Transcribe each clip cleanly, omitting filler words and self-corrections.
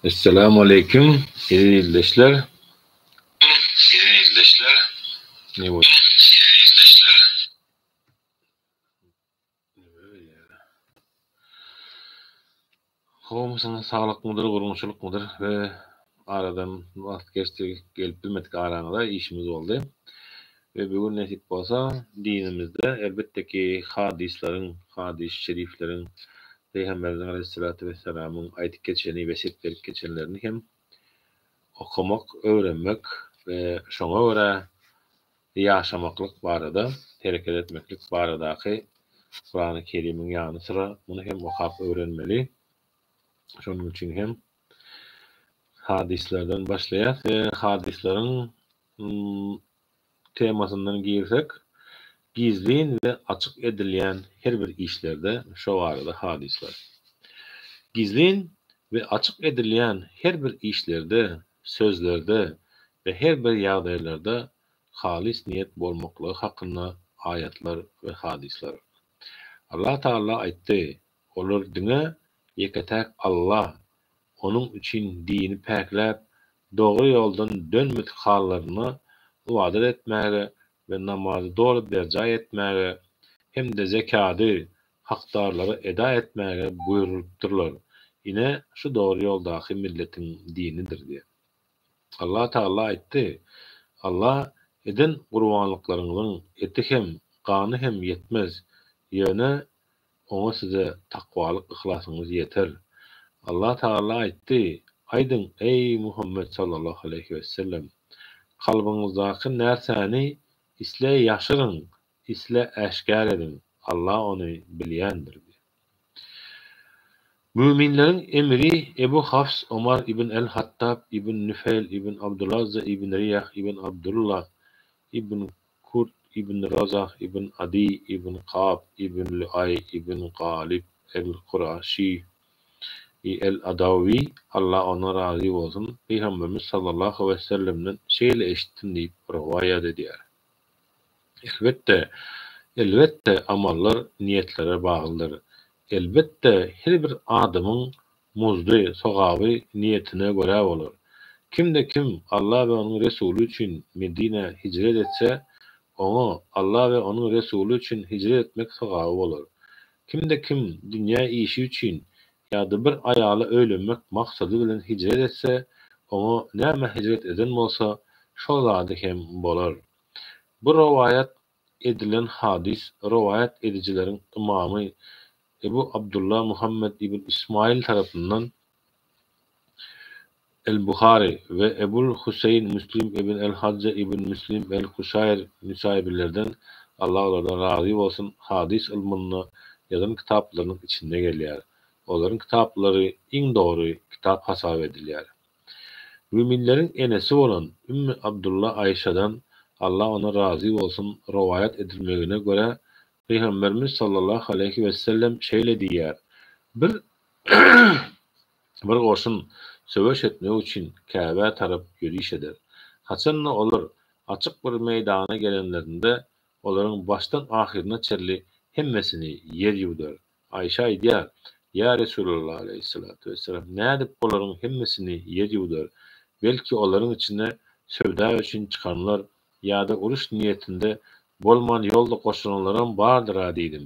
Esselamu aleýkum eziz ildeşler. Eziz ildeşler. Ne boldy? Eziz ildeşler. Gowumysyňyz, saglykmydyr, gurgunçylykmydyr we aradan wagt geçdi, gelip bilmedik araňyza, işimiz boldy. We bu gün nesip bolsa dinimizde elbetde ki hadyslaryň, hadys şerifleriň Pygamberimiziň aleýhissalatu wessalamyň aýdyp geçeni, wesýet berip geçenlerini hem okamak, öwrenmek we şoňa görä ýaşamaklyk barada, hereket etmeklik baradaky Kurany Kerimiň ýany syra muny hem okap öwrenmeli. Şonuň üçin hem hadyslardan başlaýas we hadyslaryň temasyndan girsek, gizlin we açyk edilýän her bir işlerde şo barada hadyslar. Gizlin we açyk edilýän her bir işlerde, sözlerde we her bir ýagdaýlarda halys niýet bolmaklygy hakynda aýatlar we hadyslar. Allah Tagala aýtdy, Olar diňe ýeke-täk Alla, Onuň üçin dini päkläp, dogry ýoldan dönmedik hallarynda ybadat etmäge we namazy doly berjaý etmäge hem-de zekady hakdarlara eda etmäge buýrulypdyrlar. Ine, şu dogry ýoldaky milletiň dinidir diýen. Allah Tagala aýtdy, Alla eden gurbanlyklaryňyzyň eti hem, gany hem ýetmez, ýöne Oňa size takwalyk yhlasyňyz ýeter. Allah Tagala aýtdy, Aýdyň, eý, Muhammet sallallahu aleýhi wesellem! Kalbyňyzdaky närsäni isle ýaşyryň, isle äşgär ediň, Allah ony bilýändir. Müminleriň emiri Ebu Hafs Omar ibn el-Hattab ibn Nüfeýl ibn Abdulazza ibn Riýah ibn Abdulla ibn Kurt ibn Razah ibn Adi ibn Ka'b ibn Lüaý ibn Galyp el-Kuraşy el-Adawi, Allah ondan razy bolsun, Pygamberimiz sallallahu wessellemden şeýle eşitdim diýip rowaýat edýär. Elbetde, elbetde amallar niýetlere baglydyr. Elbetde her bir adamyň Muzdy, sogaby niýetine görä bolar. Kimde-kim Alla we Onuň Resuly üçin Medinä hijret etse, oňa Alla we Onuň Resuly üçin hijret etmek sogaby bolar. Kimde-kim dünýä işi üçin ýa-da bir aýala öýlenmek maksady bilen hijret etse, oňa nämä hijret eden bolsa, şol zady hem bolar. Bu rowaýat edilen hadys rowaýat edijileriň ymamy Ebu Abdulla Muhammet ibn Ismaýyl tarapyndan El-Buhary we Ebul Huseýn Müslim ibn El-Hajja ibn Müslim El-Kuşaýr Nusaýbylerden, Allah olardan razy bolsun, hadys ylmynda ýazan kitaplarynyň içinde gelýär. Olaryň kitaplary iň dogry kitap hasap edilýär. Müminleriň enesi bolan Ümmi Abdulla Aýşadan, Allah ondan razy bolsun, rowaýat edilmegine görä, Pygamberimiz sallallahu aleýhi wesellem şeýle diýýär, Bir bir goşun söweş etmek üçin Käbä tarap ýöriş eder. Haçan-da olar açyk bir meýdana gelenlerinde, olaryň başdan ahyryna çenli hemmesini ýer ýuwdar. Aýşa aýdýar, Ýa Resulallah aleýhissalatu wessalam, nädip olaryň hemmesini ýer ýuwdar? Belki olaryň içinde söwda üçin çykanlar ýa-da uruş niýetinde bolman ýolda goşulanlaram bardyr-a diýdim.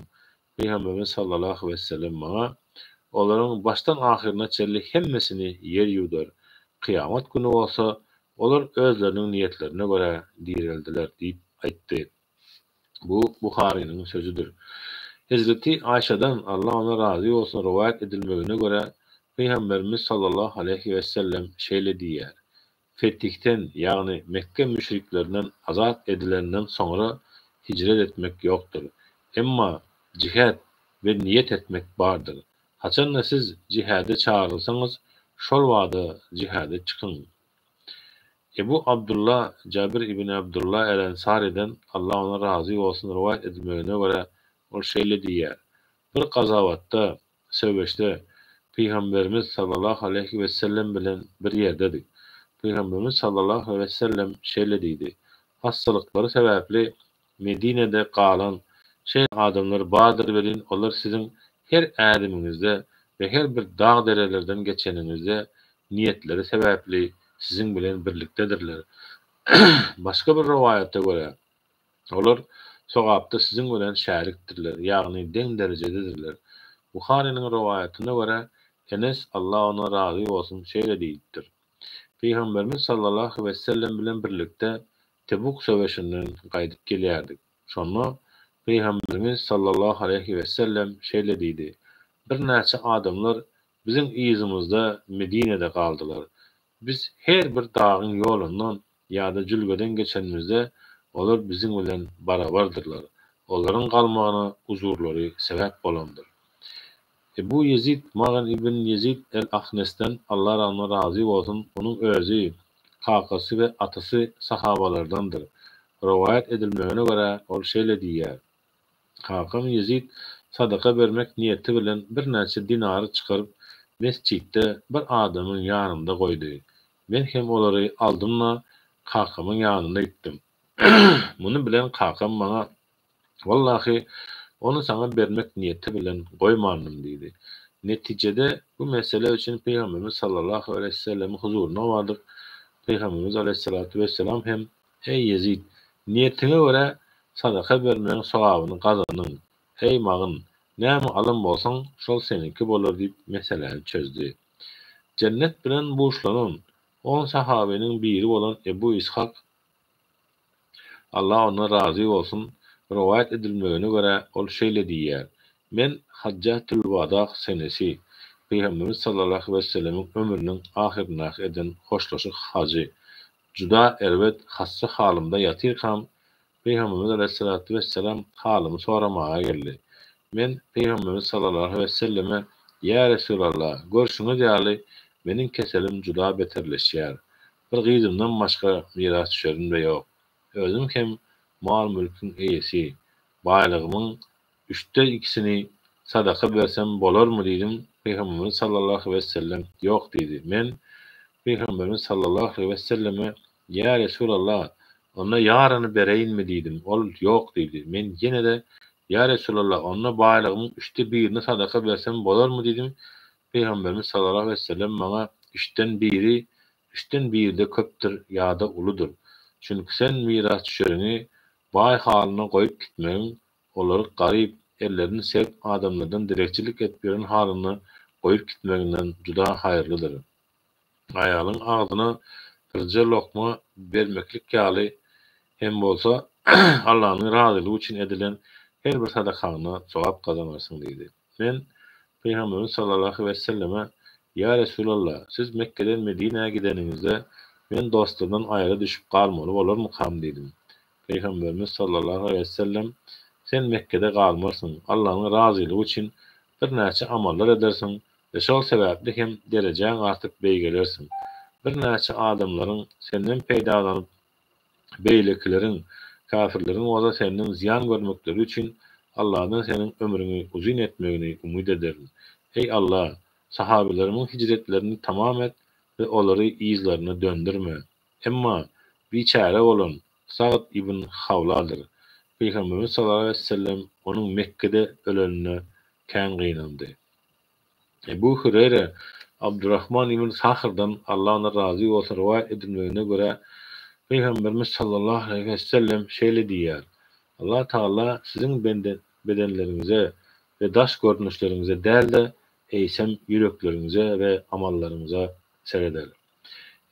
Pygamberimiz sallallahu wessellem maňa, Olaryň başdan ahyryna çenli hemmesini ýer ýuwdar. Kyýamat güni bolsa olar özleriniň niýetlerine görä direldiler diýip aýtdy. Bu Buharynyň sözüdir. Hezreti Aýşadan, Allah ondan razy bolsun, rowaýat edilmegine görä, Pygamberimiz sallallahu aleýhi wesellem şeýle diýýär, Fetihden, ýagny Mekge müşriklerinden azat edilenden soňra hijret etmek ýokdur. Emma jihäd we niýet etmek bardyr. Haçanda siz jihäde çagyrylsaňyz, şol bada jihäde çykyň. Ebu Abdulla Jabir ibn Abdulla el-Ensarydan, Allah ondan razy bolsun, rowaýat edilmegine görä, ol şeýle diýýär, Bir gazawatda, söweşde, Pygamberimiz sallallahu aleýhi wesellem bilen bir ýerdedik. Pygamberimiz sallallahu aleýhi wesellem şeýle diýdi, Hassalyklary sebäpli Medinede galan şeýle adamlar bardyr welin, olar siziň her ädimiňizde we her bir dag-derelerden geçeniňizde. niýetleri sebäpli siziň bilen birlikdedirler. Başga bir rowaýata görä, olar sogapda siziň bilen şärikdirler, ýagny deň derejededirler. Buharynyň rowaýatyna görä, Enes, Allah ondan razy bolsun, şeýle diýipdir, Pygamberimiz sallallahu wesellem bilen birlikde Tebuk söweşinden gaýdyp gelýärdik. Şonda Pygamberimiz sallallahu aleýhi wesellem şeýle diýdi, Birnäçe adamlar biziň yzymyzda Medinede galdylar. Biz her bir dagyň ýolundan ýa-da jülgeden geçenimizde olar biziň bilen barabardyrlar. Olaryň galmagyna uzurlary sebäp bolandyr. Ebu Ýezid Magan ibn Ýezid el-Ahnesden, Allah ondan razy bolsun, onuň özi, kakasy we atasy sahabalardandyr. Rowaýat edilmegine görä, ol şeýle diýýär, Kakam Ýezit sadaka bermek niýeti bilen birnäçe dinary çykaryp, mesjitde bir adamyň ýanynda goýdy. Men hem olary aldym-da, kakamyň ýanyna gitdim. Muny bilen kakam maňa, Wallahy, ony saňa bermek niýeti bilen goýmandym diýdi. Netijede, bu mesele üçin Pygamberimiz sallallahu aleýhi wesellemiň huzuryna bardyk. Pygamberimiz aleýhissalatu wesselam hem Eý, Ýezit! Niýetiňe görä sadaka bermegiň sogabyny gazandyň. Eý, Magyn! Näme alan bolsaň, şol seniňki bolar diýip meseläni çözdi. Jennet bilen buşlanan on sahabynyň biri bolan Ebu Yshak, Allah ondan razy bolsun, rowaýat edilmegine görä, ol şeýle diýýär, Men Hajjatül-Wadag senesi, Pygamberimiz sallallahu wesellemiň ömrüniň ahyryndaky eden hoşlaşyk hajy, Juda erbet hassa halymda ýatyrkam, Pygamberimiz aleýhissalatu wesselam halymy soramaga geldi. Men Pygamberimiz sallallahu wesselleme, Ýa Resulallah, görşüňiz ýaly, meniň keselim juda beterleşýär. Bir gyzymdan başga mirasdüşerim-de ýok. Özüm hem mal-mülküň eýesi. Baýlygymyň üçden ikisini sadaka bersem bolarmy diýdim, Pygamberimiz sallallahu wessellem, Ýok diýdi. Men Pygamberimiz sallallahu wesselleme, Ýa Resulallah, onda ýaryny bereýinmi diýdim, ol, Ýok diýdi. Men ýene-de, Ýa Resulallah, onda baýlygymyň üçde birini sadaka bersem bolarmy diýdim, Pygamberimiz sallallahu wessellem maňa, Üçden biri, üçden biri-de köpdür ýa-da uludyr. Çünki sen mirasdüşeriňi baý halyna goýup gitmegiň olary garyp, ellerini serip adamlardan dilegçilik edip ýören halynda goýup gitmegiňden juda haýyrlydyr. Aýalyň agzyna birje lokma bermeklik ýaly hem bolsa, Allanyň razylygy üçin edilen her bir sadakaňda sogap gazanarsyň diýdi. Men Pygamberimiz sallallahu weselleme, Ýa Resulallah, siz Mekgeden Medinä gideniňizde, men dostlardan aýra düşüp galmaly bolarmykam diýdim. Pygamberimiz sallallahu aleýhi wesellem, Sen Mekgede galmarsyň, Allanyň razylygy üçin birnäçe amallar edersiň we şol sebäpli hem derejäň artyp beýgelersiň. Birnäçe adamlaryň senden peýdalanyp, beýlekileriň, käfirleriň bolsa senden zyýan görmekleri üçin Alladan seniň ömrüňi uzyn etmegini umyt ederin. Eý Alla! Sahabelerimiň hijretlerini tamam et we olary yzlaryna dönderme. Emma biçäre bolan Sagd ibn Hawladyr. Pygamberimiz sallallahu aleýhi wesellem onuň Mekgede ölenine kän gynandy. Ebu Hüreýre Abdurrahman ibn Sahrdan, Allah ondan razy bolsun, rowaýat edilmegine görä, Pygamberimiz sallallahu aleýhi wesellem şeýle diýýär, Allah Tagala siziň bedenleriňize we daş görnüşleriňize däl-de, eýsem ýürekleriňize we amallaryňyza sereder.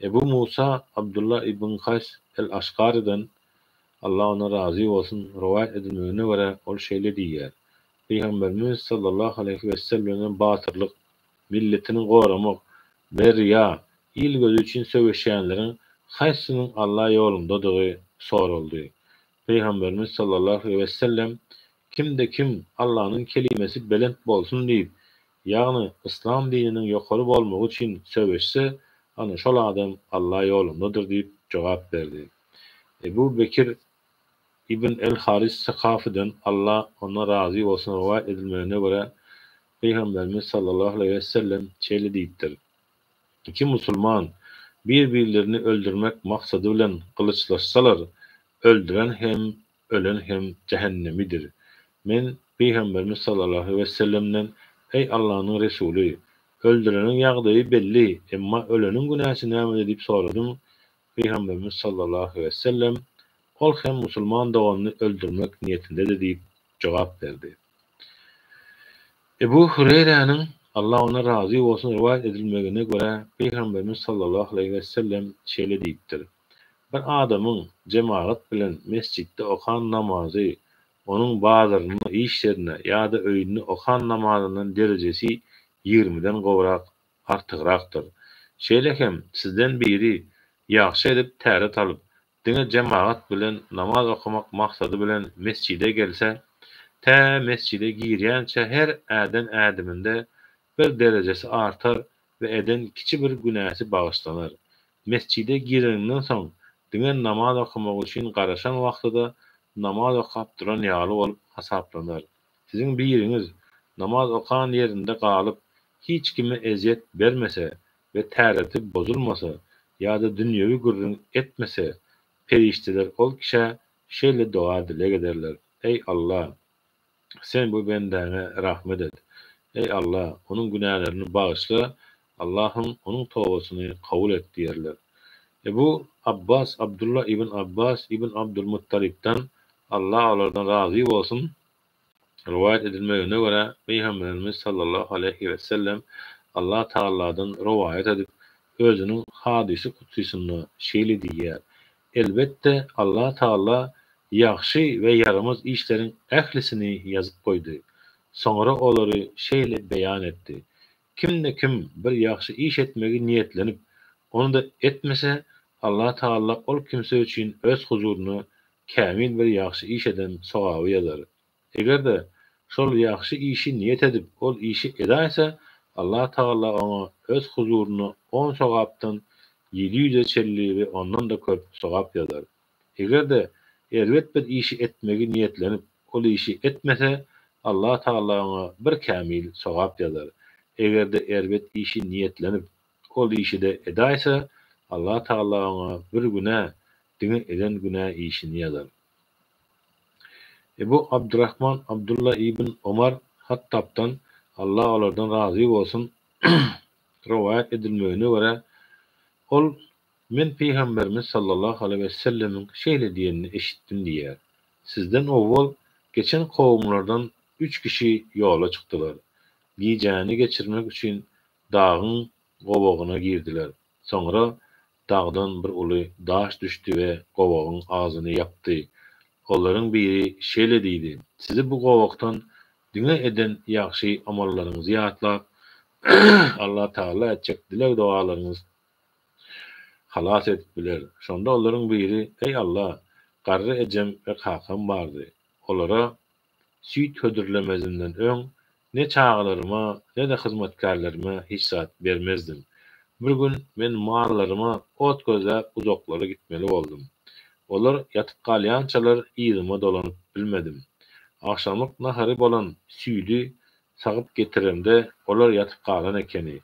Ebu Musa Abdulla ibn Kaýs el-Aşgarydan, Allah ondan razy bolsun, rowaýat edilmegine görä, ol şeýle diýýär, Pygamberimiz sallallahu aleýhi weselleme batyrlyk, milletini goramak we ryýa, il gözi üçin söweşýänleriň haýsysynyň Alla ýolundadygy soraldy. Pygamberimiz sallallahu aleýhi wesellem, Kimde-kim Allanyň kelimesi belent bolsun diýip, ýagny yslam dininiň ýokary bolmagy üçin söweşse, ana şol adam Alla ýolundadyr diýip jogap berdi. Ebu Bekir ibn el-Haris Sakafydan, Alla ondan razy bolsun, rowaýat edilmegine görä, Pygamberimiz sallallahu aleýhi wesellem şeýle diýipdir, Iki musulman bir-birlerini öldürmek maksady bilen gylyçlaşsalar, öldüren hem, ölen hem jähennemidir. Men Pygamberimiz sallallahu aleýhi wesellemden, Eý Allanyň Resuly! Öldüreniň ýagdaýy belli, emma öleniň günäsi nämede diýip soradym. Pygamberimiz sallallahu aleýhi wesellem, Ol hem musulman doganyny öldürmek niýetindedi diýip jogap berdi. Ebu Hüreýräniň, Allah ondan razy bolsun, rowaýat edilmegine görä, Pygamberimiz sallallahu aleýhi wesellem şeýle diýipdir, Bir adamyň jemagat bilen mesjitde okan namazy onuň bazarynda, iş ýerinde ýa-da öýünde okan namazyndan derejesi ýigrimiden gowrak artygrakdyr. Şeýle hem sizden biri ýagşy edip täret alyp, diňe jemagat bilen namaz okamak maksady bilen mesjide gelse, tä mesjide girýänçä her äden ädiminde bir derejesi artar we eden kiçi bir günäsi bagyşlanar. Mesjide gireninden soň diňe namaz okamak üçin garaşan wagty-da namaz okap duran ýaly bolup hasaplanar. Siziň biriňiz namaz okan ýerinde galyp, hiç kime ezýet bermese we täreti bozulmasa ýa-da dünýewi gürrüň etmese, perişdeler ol kişä şeýle doga-dileg ederler, Eý, Alla! Sen bu bendäňe rahmet et. Eý, Alla! Onuň günälerini bagyşla, Allahym, onuň tobasyny kabul et diýerler. Ebu Abbas Abdulla ibn Abbas ibn Abdulmuttalypdan, Allah olardan razy bolsun, rowaýat edilmegine görä, Pygamberimiz sallallahu aleýhi wesellem Allah Tagaladan rowaýat edip, özüniň hadysy kudsysynda şeýle diýýär, Elbetde, Allah Tagala ýagşy we ýaramaz işleriň ählisini ýazyp goýdy. Soňra olary şeýle beýan etdi, Kimde-kim bir ýagşy iş etmegi niýetlenip, ony-da etmese, Allah Tagala ol kimse üçin Öz huzurynda kämil bir ýagşy iş eden sogaby ýazar. Eger-de şol ýagşy işi niýet edip, ol işi edäýse, Allah Tagala oňa Öz huzurynda on sogapdan 700-e çenli we ondan-da köp sogap ýazar. Eger-de erbet bir işi etmegi niýetlenip, ol işi etmese, Allah Tagala oňa bir kämil sogap ýazar. Eger-de erbet işi niýetlenip, ol işi-de edäýse, Allah Tagala oňa bir günä, diňe eden günä işini ýazar. Ebu Abdurrahman Abdulla ibn Omar Hattabdan, Allah olardan razy bolsun, rowaýat edilmegine görä, ol, Men Pygamberimiz sallallahu aleýhi wesellemiň şeýle diýenini eşitdim diýýär, Sizden owwal geçen kowumlardan üç kişi ýola çykdylar. Gijäni geçirmek üçin dagyň gowagyna girdiler. Soňra dagdan bir uly daş düşdi we gowagyň agzyny ýapdy. Olaryň biri şeýle diýdi, Sizi bu gowakdan diňe eden ýagşy amallaryňyzy ýatlap, Allatagala etjek dileg-dogalaryňyz halas edip biler. Şonda olaryň biri, Eý Alla, garry ejem we kakam bardy. Olara Süýt hödürlemezimden öň ne çagalaryma, ne-de hyzmatkärlerime hiç zat bermezdim. Bir gün men mallaryma ot gözläp uzaklara gitmeli boldum. Olar ýatyp galýançalar yzyma dolanyp bilmedim. Agşamlyk nahary bolan süýdi sagyp getiremde olar ýatyp galan ekeni.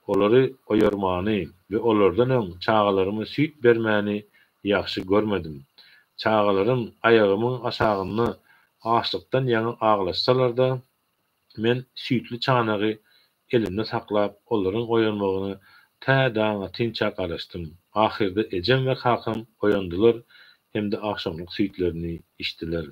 Olary oýarmany we olardan öň çagalaryma süýt bermäni ýagşy görmedim. Çagalarym aýagymyň aşagynda açlykdan ýaňa aglaşsalar-da, men süýtli çanagy elimde saklap, olaryň oýanmagyna tä daň atynça garaşdym. Ahyrda ejem we kakam oýandylar hem-de agşamlyk süýtlerini içdiler.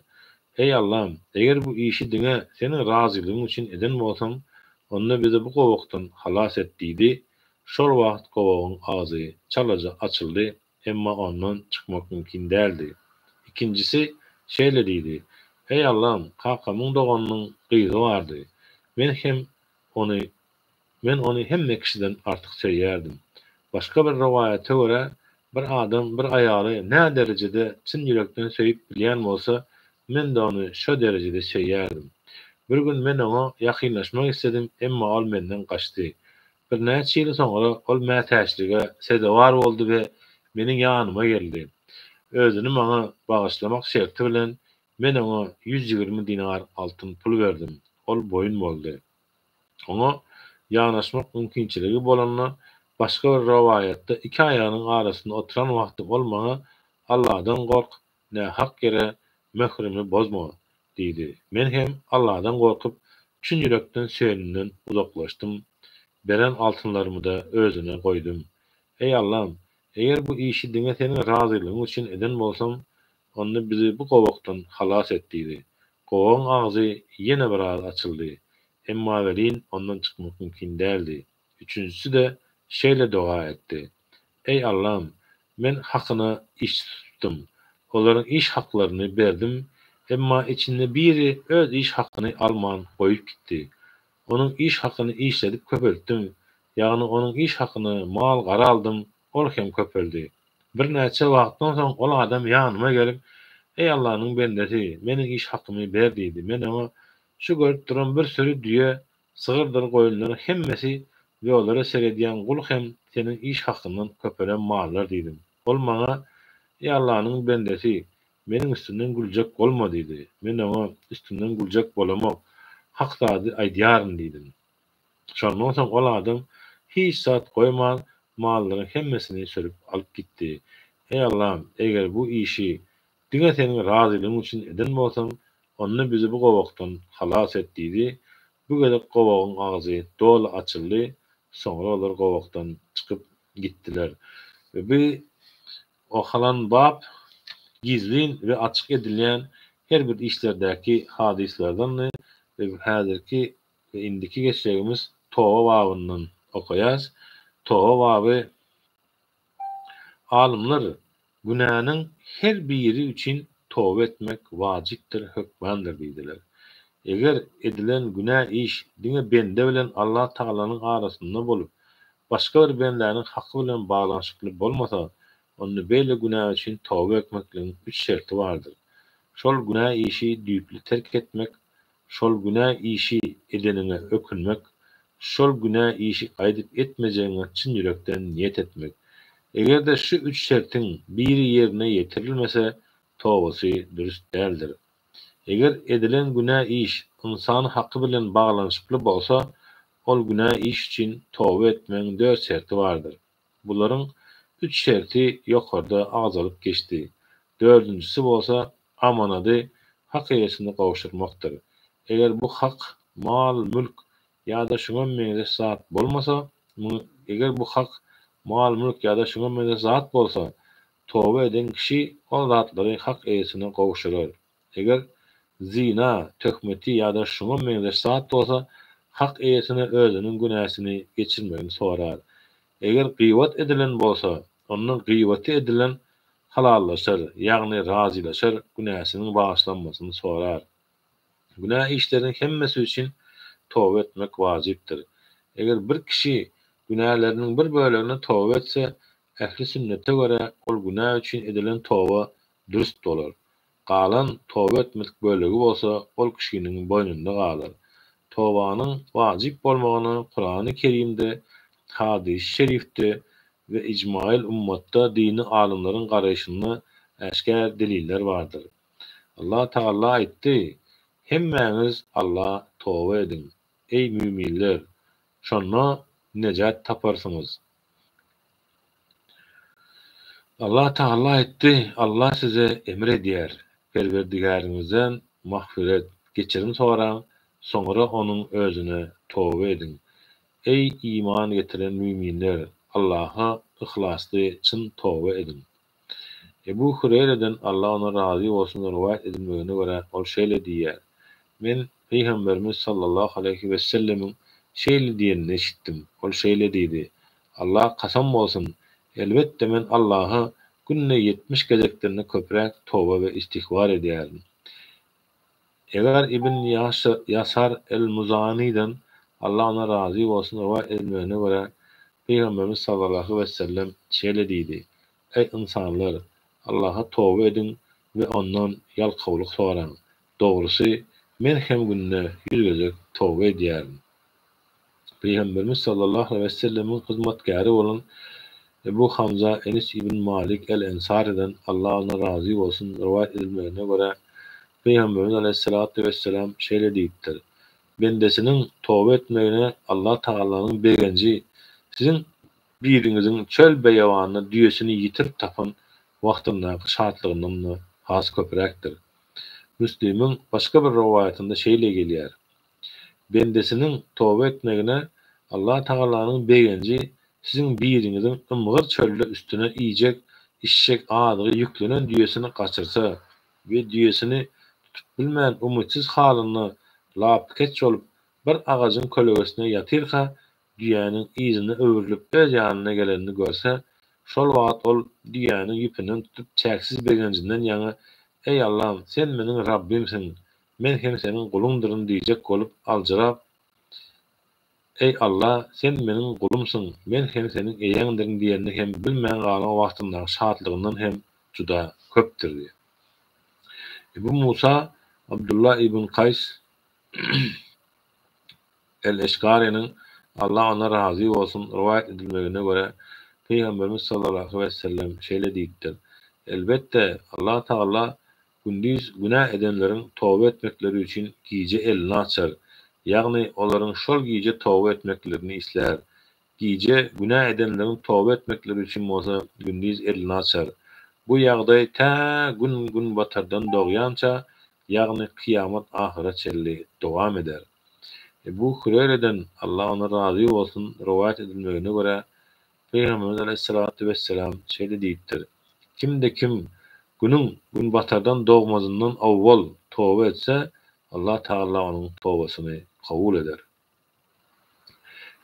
Eý Allam, eger bu işi diňe Seniň razylygyň üçin eden bolsam, onda bizi bu gowakdan halas et diýdi. Şol wagt gowagyň agzy çalaja açyldy, emma ondan çykmak mümkin däldi. Ikinjisi şeýle diýdi, Eý Allam, kakamyň doganynyň gyzy bardy. Men hem ony Men ony hemme kişiden artyk söýýärdim. Başga bir rowaýata görä, bir adam bir aýaly nä derejede çyn ýürekden söýüp bilýän bolsa, men-de ony şo derejede söýýärdim. Bir gün men oňa ýakynlaşmak isledim, emma ol menden gaçdy. Birnäçe ýyl soňra ol mätäçlige sezewar boldy we meniň ýanyma geldi. Özüni maňa bagyşlamak şerti bilen men oňa 120 dinar altyn pul berdim. Ol boýun boldy. Oňa ýanaşmak mümkinçiligi bolanda, başga bir rowaýatda iki aýagynyň arasynda oturan wagty ol maňa, Alladan gork, nähak ýere möhrümi bozma diýdi. Men hem Alladan gorkup, çyn ýürekden söýenimden uzaklaşdym. Beren altynlarymy-da özüne goýdum. Eý Allam, eger bu işi diňe Seniň razylygyň üçin eden bolsam, onda bizi bu gowakdan halas et diýdi. Gowagyň agzy ýene biraz açyldy. Emma welin ondan çykmak mümkin däldi. Üçünjisi-de şeýle doga etdi, Eý Allam, men hakyna işçi tutupdym. Olaryň iş haklaryny berdim, emma içinde biri öz iş hakyny alman goýup gitdi. Onuň iş hakyny işledip köpeltdim, ýagny onuň iş hakyna mal-gara aldym, ol hem köpeldi. Birnäçe wagtdan soň ol adam ýanyma gelip, Eý Allanyň bendesi, meniň iş hakymy ber diýdi. Men oňa, Şu görüp duran bir süri düýe, sygyrdyr goýunlaryň hemmesi we olara seredýän gul hem seniň iş hakyňdan köpelen mallar diýdim. Ol maňa, Eý Allanyň bendesi, meniň üstümden güljek bolma diýdi. Men oňa, Üstüňden güljek bolamok, hak zady aýdýaryn diýdim. Şondan soň ol adam hiç zat goýman, mallaryň hemmesini sürüp alyp gitdi. Eý Allam, eger bu işi diňe Seniň razylygyň üçin eden bolsam, onda bizi bu gowakdan halas et diýdi. Bu gezek gowagyň agzy doly açyldy, soňra olar gowakdan çykyp gitdiler. We bu okalan bap gizlin we açyk edilýän her bir işlerdäki hadyslardandy we häzirki we indiki geçjegimiz toba babyndan okaýas. Toba baby Alymlar günäniň her biri üçin toba etmek wajypdyr, hökmandyr diýdiler. Eger edilen günä iş diňe bende bilen Allah Tagalanyň arasynda bolup, başga bir bendäniň haky bilen baglanyşykly bolmasa, onda beýle günä üçin toba etmekligiň üç şerti bardyr. Şol günä işi düýpli terk etmek, Şol günä işi edeniňe ökünmek, şol günä işi gaýdyp etmejegiňe çyn ýürekden niýet etmek. Eger-de şu üç şertiň biri ýerine ýetirilmese, tobasy dürüst däldir. Eger edilen günä iş ynsan haky bilen baglanyşykly bolsa, ol günä iş üçin toba etmegiň dört şerti bardyr. Bularyň üç şerti ýokarda agzalyp geçdi. Dördünjisi bolsa amanady hak eýesine gowşurmakdyr. Eger bu hak mal-mülk ýa-da şuňa meňzeş zat bolmasa, eger bu hak mal-mülk ýa-da şuňa meňzeş zat bolsa, toba eden kişi ol zatlary hak eýesine gowşurar. Eger zyna, töhmeti ýa-da şuňa meňzeş zat bolsa, hak eýesine özüniň günäsini geçirmegini sorar. Eger gybat edilen bolsa, onda gybaty edilen halallaşar, ýagny razylaşar, günäsiniň bagyşlanmasyny sorar. Günä işleriň hemmesi üçin toba etmek wajypdyr. Eger bir kişi günäleriniň bir bölegine toba etse, ähli sünnete görä ol günä üçin edilen toba dürüst bolar. Galan toba etmedik bölegi bolsa ol kişiniň boýnunda galar. Tobanyň wajyp bolmagyna Kurany Kerimde, hadysy şerifde we ijmail ummatda dini alymlaryň garaýşynda äşgär deliller bardyr. Allah Tagala aýtdy, Hemmäňiz Alla toba ediň, eý müminler, şonda nejat taparsyňyz. Allah Tagala aýtdy, Allah size emr edýär, Perwerdigäriňizden magfyret, geçirim soraň, soňra Onuň Özüne toba ediň. Eý, iman getiren müminler, Allaha yhlasly çyn toba ediň. Ebu Hüreýreden, Allah ondan razy bolsun, rowaýat edilmegine görä, ol şeýle diýýär, Men Pygamberimiz sallallahu aleýhi wesellemiň şeýle diýenini eşitdim. Ol şeýle diýdi, Allaha kasam bolsun, elbetde men Allaha günde 70 gezekden-de köpräk toba we istigfar edýärin. Egar ibn Ýasar el-Muzanydan, Allah ondan razy bolsun, rowaýat edilmegine görä, Pygamberimiz sallallahu wesellem şeýle diýdi, Eý ynsanlar! Allaha toba ediň we Ondan ýalkawlyk soraň. Dogrusy, men hem günde ýüz gezek toba edýärin. Pygamberimiz sallallahu aleýhi wesellemiň hyzmatkäri bolan Ebu Hamza Enes ibn Malik el-Ensarydan, Allah ondan razy bolsun, rowaýat edilmegine görä, Pygamberimiz aleýhissalatu wesselam şeýle diýipdir, Bendesiniň toba etmegine Allah Tagalanyň begenji siziň biriňiziň çöl-beýewanda düýesini ýitirip tapan wagtyndaky şatlygyndan-da has köpräkdir. Müslimiň başga bir rowaýatynda şeýle gelýär, Bendesiniň toba etmegine Allah Tagalanyň begenji siziň biriňiziň ymgyr çölde üstüne iýjek, içjek azygy ýüklenen düýesini gaçyrsa we düýesini tutup bilmän umytsyz halynda lapykeç bolup bir agajyň kölegesinde ýatyrka düýäniň yzyna öwrülip öz ýanyna gelenini görse, şol wagt ol düýäniň ýüpünden tutup çäksiz begenjinden ýaňa Eý Allam, sen meniň Rabbymsyň, men hem seniň guluňdyryn diýjek bolup aljyrap Eý Alla, sen meniň gulumsyň, men hem seniň eýäňdirin diýenini hem bilmän galan wagtyndaky şatlygyndan hem juda köpdür diýýär. Ebu Musa Abdulla ibn Kaýs El-Eşgarynyň, Allah ondan razy bolsun, rowaýat edilmegine görä, Pygamberimiz sallallahu wessellem şeýle diýipdir, Elbetde, Allah Tagala gündiz günä edenleriň toba etmekleri üçin gije elini açar, ýagny olaryň şol gije toba etmeklerini islär. Gije günä edenleriň toba etmekleri üçin bolsa gündiz elini açar. Bu ýagdaý tä Gün günbatardan dogýança, ýagny kyýamat ahyra çenli dowam eder. Ebu Hüreýreden, Allah ondan razy bolsun, rowaýat edilmegine görä, Pygamberimiz aleýhissalatu wesselam şeýle diýipdir, Kimde-kim Günüň günbatardan dogmazyndan owwal toba etse, Allah Tagala onuň tobasyny kabul eder.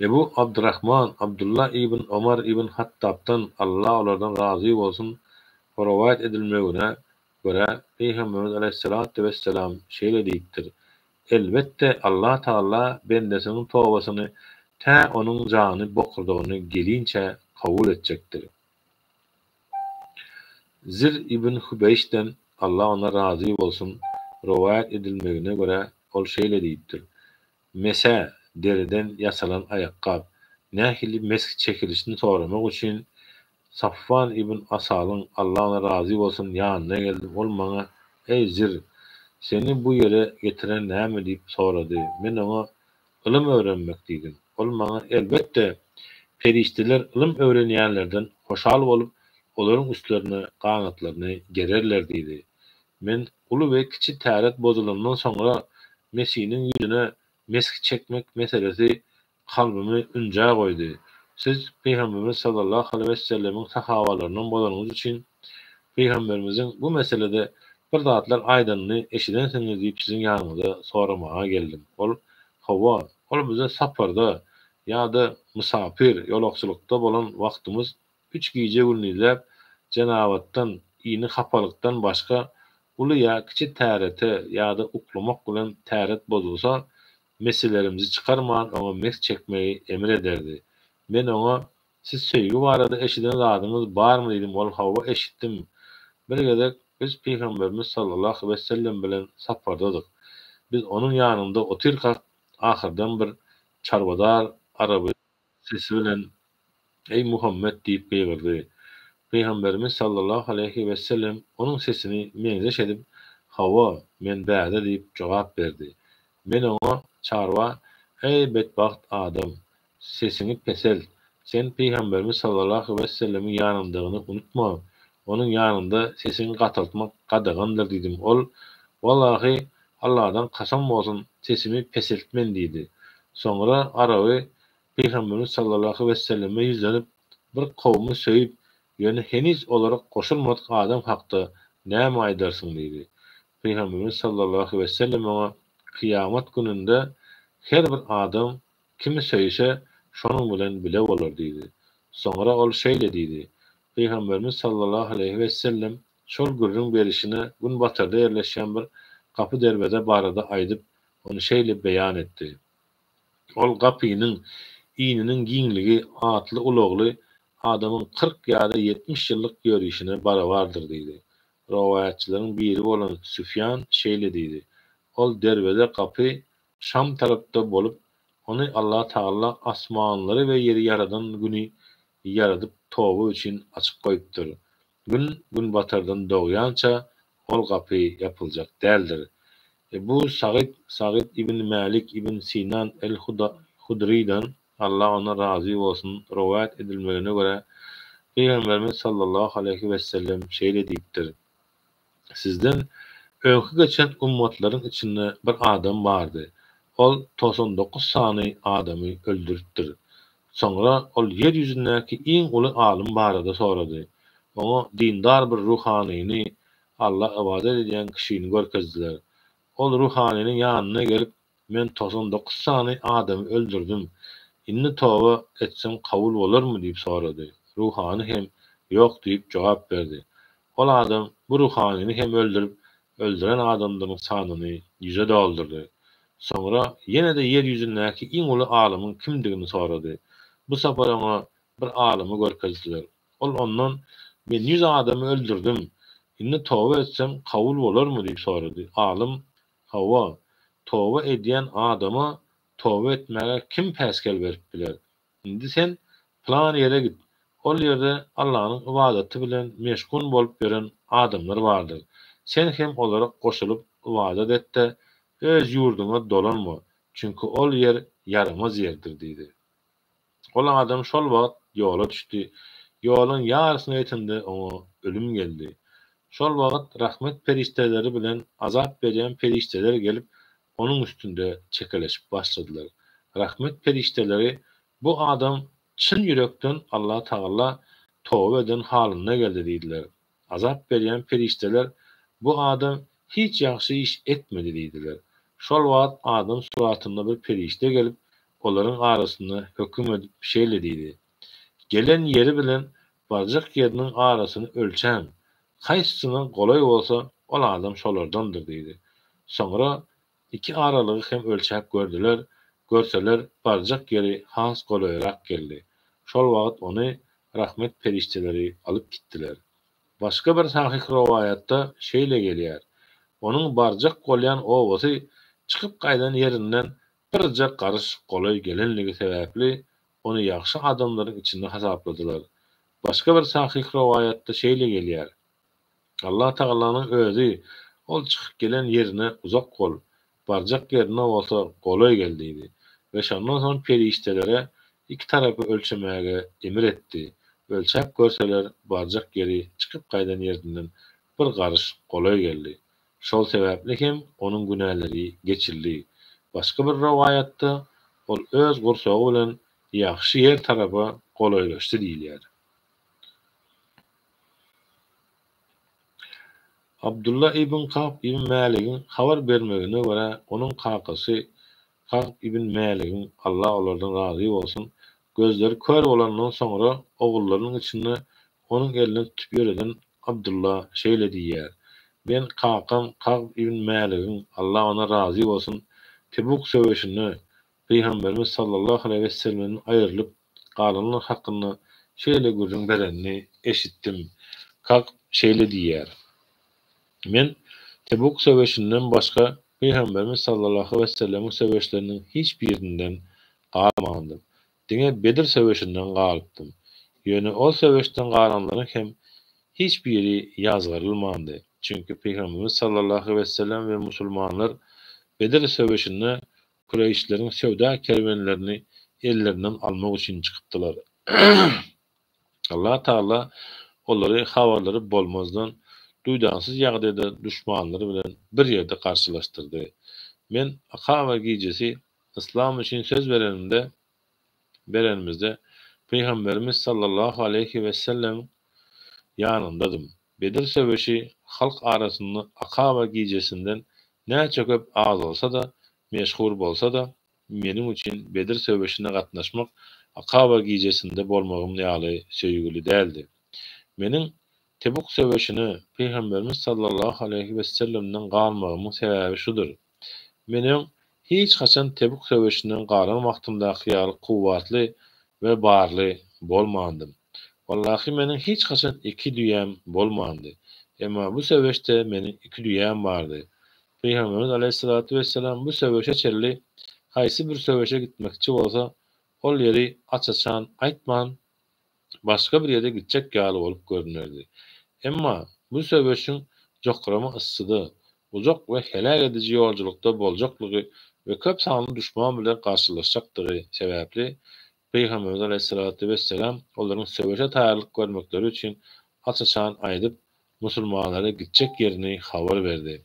Ebu Abdurrahman Abdulla ibn Omar ibn Hattabdan, Allah olardan razy bolsun, rowaýat edilmegine görä, Pygamberimiz aleýhissalatu wesselam şeýle diýipdir, Elbetde, Allah Tagala bendesiniň tobasyny tä onuň jany bokurdagyna gelinçä kabul etjekdir. Zir ibn Hübeýşden, Allah ondan razy bolsun, rowaýat edilmegine görä, ol şeýle diýipdir, Mesä, deriden ýasalan aýakgap, nähili mesh çekilişini soramak üçin Safwan ibn Asalyň, Allah ondan razy bolsun, ýanyna geldim. Ol maňa, Eý, Zir! Seni bu ýere getiren näme? diýip sorady. Men oňa, Ylym öwrenmek diýdim. Ol maňa, Elbetde, perişdeler ylym öwrenýänlerden hoşal bolup, olaryň üstlerine ganatlaryny gererler diýdi. Men uly we kiçi täret bozulandan soňra Mesiniň ýüzüne mesh çekmek meselesi kalbymy ünjä goýdy. Siz Pygamberimiz sallallahu aleýhi wesellemiň sahabalaryndan bolanyňyz üçin Pygamberimiziň bu meselede bir zatlar aýdanyny eşidensiňiz diýip siziň ýanyňyza soramaga geldim. Ol, Hawa, ol bize saparda ýa-da mysapyr, ýolagçylykda bolan wagtymyz Üç gije-gündizläp jenabatdan, ini hapalykdan başga uly ýa kiçi tärete ýa-da uklamak bilen täret bozulsa, meselerimizi çykarman oňa mesh çekmegi emir ederdi. Men oňa, Siz söýgi barada eşiden zadyňyz barmy diýdim, ol hawa eşitdim. Bir gezek biz Pygamberimiz sallallahu wesellem bilen sapardadyk. Biz onuň ýanynda otyrkak ahyrdan bir çarwadar araby sesi bilen, Eý, Muhammet! diýip gygyrdy. Pygamberimiz sallallahu aleýhi wesellem onuň sesini meňzeş edip, Hawa, men bärde diýip jogap berdi. Men oňa, çarwa, Eý, betbagt adam! Sesiňi peselt! Sen Pygamberimiz sallallahu wesellemiň ýanyndagyny unutma! Onuň ýanynda sesiňi gataltmak gadagandyr diýdim. Ol, Wallahy, Alladan kasam bolsun, sesimi peseltmen diýdi. Soňra araby Pygamberimiz sallallahu weselleme ýüzlenip, Bir kowumy söýüp, ýöne heniz olara goşulmadyk adam hakda näme aýdarsyň diýdi. Pygamberimiz sallallahu wesellem oňa, Kyýamat gününde her bir adam kimi söýse, şonuň bilen bile bolar diýdi. Soňra ol şeýle diýdi, Pygamberimiz sallallahu aleýhi wesellem şol gürrüň berişine günbatarda ýerleşýän bir gapy-derweze barada aýdyp, ony şeýle beýan etdi. Ol gapynyň ininiň giňligi atly-ulagly adamyň 40 ýa-da 70 ýyllyk ýörişine barabardyr diýdi. Rowaýatçylaryň biri bolan Süfýan şeýle diýdi, Ol derweze gapy Şam tarapda bolup, ony Allatagala asmanlary we ýeri ýaradan güni ýaradyp toba üçin açyk goýupdyr. Gün günbatardan dogýança ol gapy ýapyljak däldir. Ebu Sagyt Sagyt ibn Mälik ibn Sinan el-Hudrydan, Allah ondan razy bolsun, rowaýat edilmegine görä, Pygamberimiz sallallahu aleýhi wesellem şeýle diýipdir, Sizden öňki geçen ummatlaryň içinde bir adam bardy. Ol 99 sany adamy öldüripdir. Soňra ol ýer ýüzündäki iň uly alym barada sorady. Oňa dindar bir ruhanyny, Alla ybadat edýän kişini görkezdiler. Ol ruhanynyň ýanyna gelip, Men 99 sany adamy öldürdim. Indi toba etsem kabul bolarmy diýip sorady. Ruhany hem Ýok diýip jogap berdi. Ol adam bu ruhanyny hem öldürip, öldüren adamlaryň sanyny ýüze doldurdy. Soňra ýene-de ýer ýüzündäki iň uly alymyň kimdigini sorady. Bu sapar oňa bir alymy görkezdiler. Ol ondan, Men ýüz adamy öldürdim. Indi toba etsem kabul bolarmy diýip sorady. Alym, Hawa, toba edýän adama toba etmäge kim päsgel berip biler? Indi sen pylan ýere git, ol ýerde Allanyň ybadaty bilen meşgul bolup ýören adamlar bardyr. Sen hem olara goşulyp ybadat et-de, öz ýurduňa dolanma, çünki ol ýer ýaramaz ýerdir diýdi. Ol adam şol wagt ýola düşdi. Ýoluň ýarysyna ýetende oňa ölüm geldi. Şol wagt rahmet perişdeleri bilen azap berýän perişdeler gelip, onuň üstünde çekeleşip başladylar. Rahmet perişdeleri, Bu adam çyn ýürekden Allatagala toba eden halynda geldi diýdiler. Azap berýän perişdeler, Bu adam hiç ýagşy iş etmedi diýdiler. Şol wagt adam suratynda bir perişde gelip, olaryň arasynda höküm edip şeýle diýdi, Gelen ýeri bilen barjak ýeriniň arasyny ölçäň, haýsysyna golaý bolsa, ol adam şolardandyr diýdi. Soňra iki aralygy hem ölçäp gördüler, görseler, barjak ýeri has golaýrak geldi. Şol wagt ony rahmet perişdeleri alyp gitdiler. Başga bir sahyh rowaýatda şeýle gelýär, Onuň barjak bolýan obasy çykyp gaýdan ýerinden birje garyş golaý gelenligi sebäpli ony ýagşy adamlaryň içinde hasapladylar. Başga bir sahyh rowaýatda şeýle gelýär, Allah Tagalanyň özi ol çykyp gelen ýerine uzak bol, barjak ýerine bolsa golaý gel diýdi we şondan soň perişdelere iki tarapy ölçemäge emir etdi. Ölçäp görseler, barjak ýeri çykyp gaýdan ýerinden bir garyş golaý geldi. Şol sebäpli hem onuň günäleri geçildi. Başga bir rowaýatda, Ol öz gursagy bilen ýagşy ýer tarapa golaýlaşdy diýilýär. Abdylla ibn Kagp ibn Mäligiň habar bermegine görä, onuň kakasy Kagp ibn Mäligiň, Allah olardan razy bolsun, gözleri kör bolandan soňra ogullarynyň içinde onuň elinden tutup ýöreden Abdylla şeýle diýýär, Men kakam Kagp ibn Mäligiň, Allah ondan razy bolsun, Tebuk söweşinde Pygamberimiz sallallahu aleýhi wessellemden aýrylyp galanlar hakynda şeýle gürrüň berenini eşitdim. Kagp şeýle diýýär, Men Tebuk söweşinden başga Pygamberimiz sallallahu wesellemiň söweşleriniň hiç birinden galmandym. Diňe Bedir söweşinden galypdym. Ýöne ol söweşden galanlaryň hem hiç biri ýazgarylmandy. Çünki Pygamberimiz sallallahu wesellem we musulmanlar Bedir söweşinde kureýşleriň söwda kerwenlerini ellerinden almak üçin çykypdylar. Allah Tagala olary habarlary bolmazdan, duýdansyz ýagdaýda duşmanlary bilen bir ýerde garşylaşdyrdy. Men Akaba gijesi yslam üçin söz berenimde, berenimizde, Pygamberimiz sallallahu aleýhi wesellemiň ýanyndadym. Bedir söweşi halk arasynda Akaba gijesinden näçe köp agzalsa-da, meşhur bolsa-da, meniň üçin Bedir söweşine gatnaşmak Akaba gijesinde bolmagym ýaly söýgüli däldi. Meniň Tebuk söweşine Pygamberimiz sallallahu aleýhi wessellemden galmagymyň sebäbi şudur. Men öň hiç haçan Tebuk söweşinden galan wagtymdaky ýaly kuwwatly we barly bolmandym. Wallahy meniň hiç haçan iki düýäm bolmandy. Emma bu söweşde meniň iki düýäm bardy. Pygamberimiz aleýhissalatu wessalam bu söweşe çenli haýsy bir söweşe gitmekçi bolsa, ol ýeri aç-açan aýtman, başga bir ýere gitjek ýaly bolup görünerdi. Emma bu söweşiň jokrama yssyda, uzak we heläk ediji ýolculykda boljaklygy we köp sanly duşman bilen garşylaşjakdygy sebäpli, Pygamberimiz aleýhissalatu wessalam olaryň söweşe taýýarlyk görmekleri üçin aç-açan aýdyp, musulmanlara gitjek ýerini habar berdi.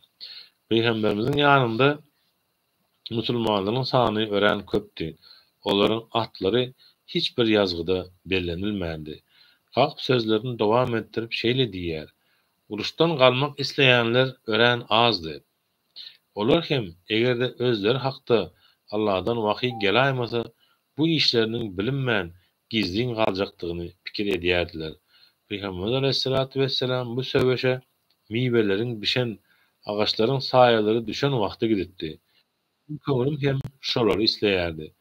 Pygamberimiziň ýanynda. Musulmanlaryň sany örän köpdi. Olaryň atlary hiç bir ýazgyda bellenilmändi. Kagp sözlerini dowam etdirip şeýle diýýär, Uruşdan galmak isleýänler örän azdy. Olar hem eger-de özleri hakda Alladan wahyý gelaýmasa, bu işleriniň bilinmän gizlin galjakdygyny pikir edýärdiler. Pygamberimiz aleýhissalatu wesselam bu söweşe miweleriň bişen, agaçlaryň saýalary düşen wagty gidipdi. Meniň köňlüm hem şolary isleýärdi.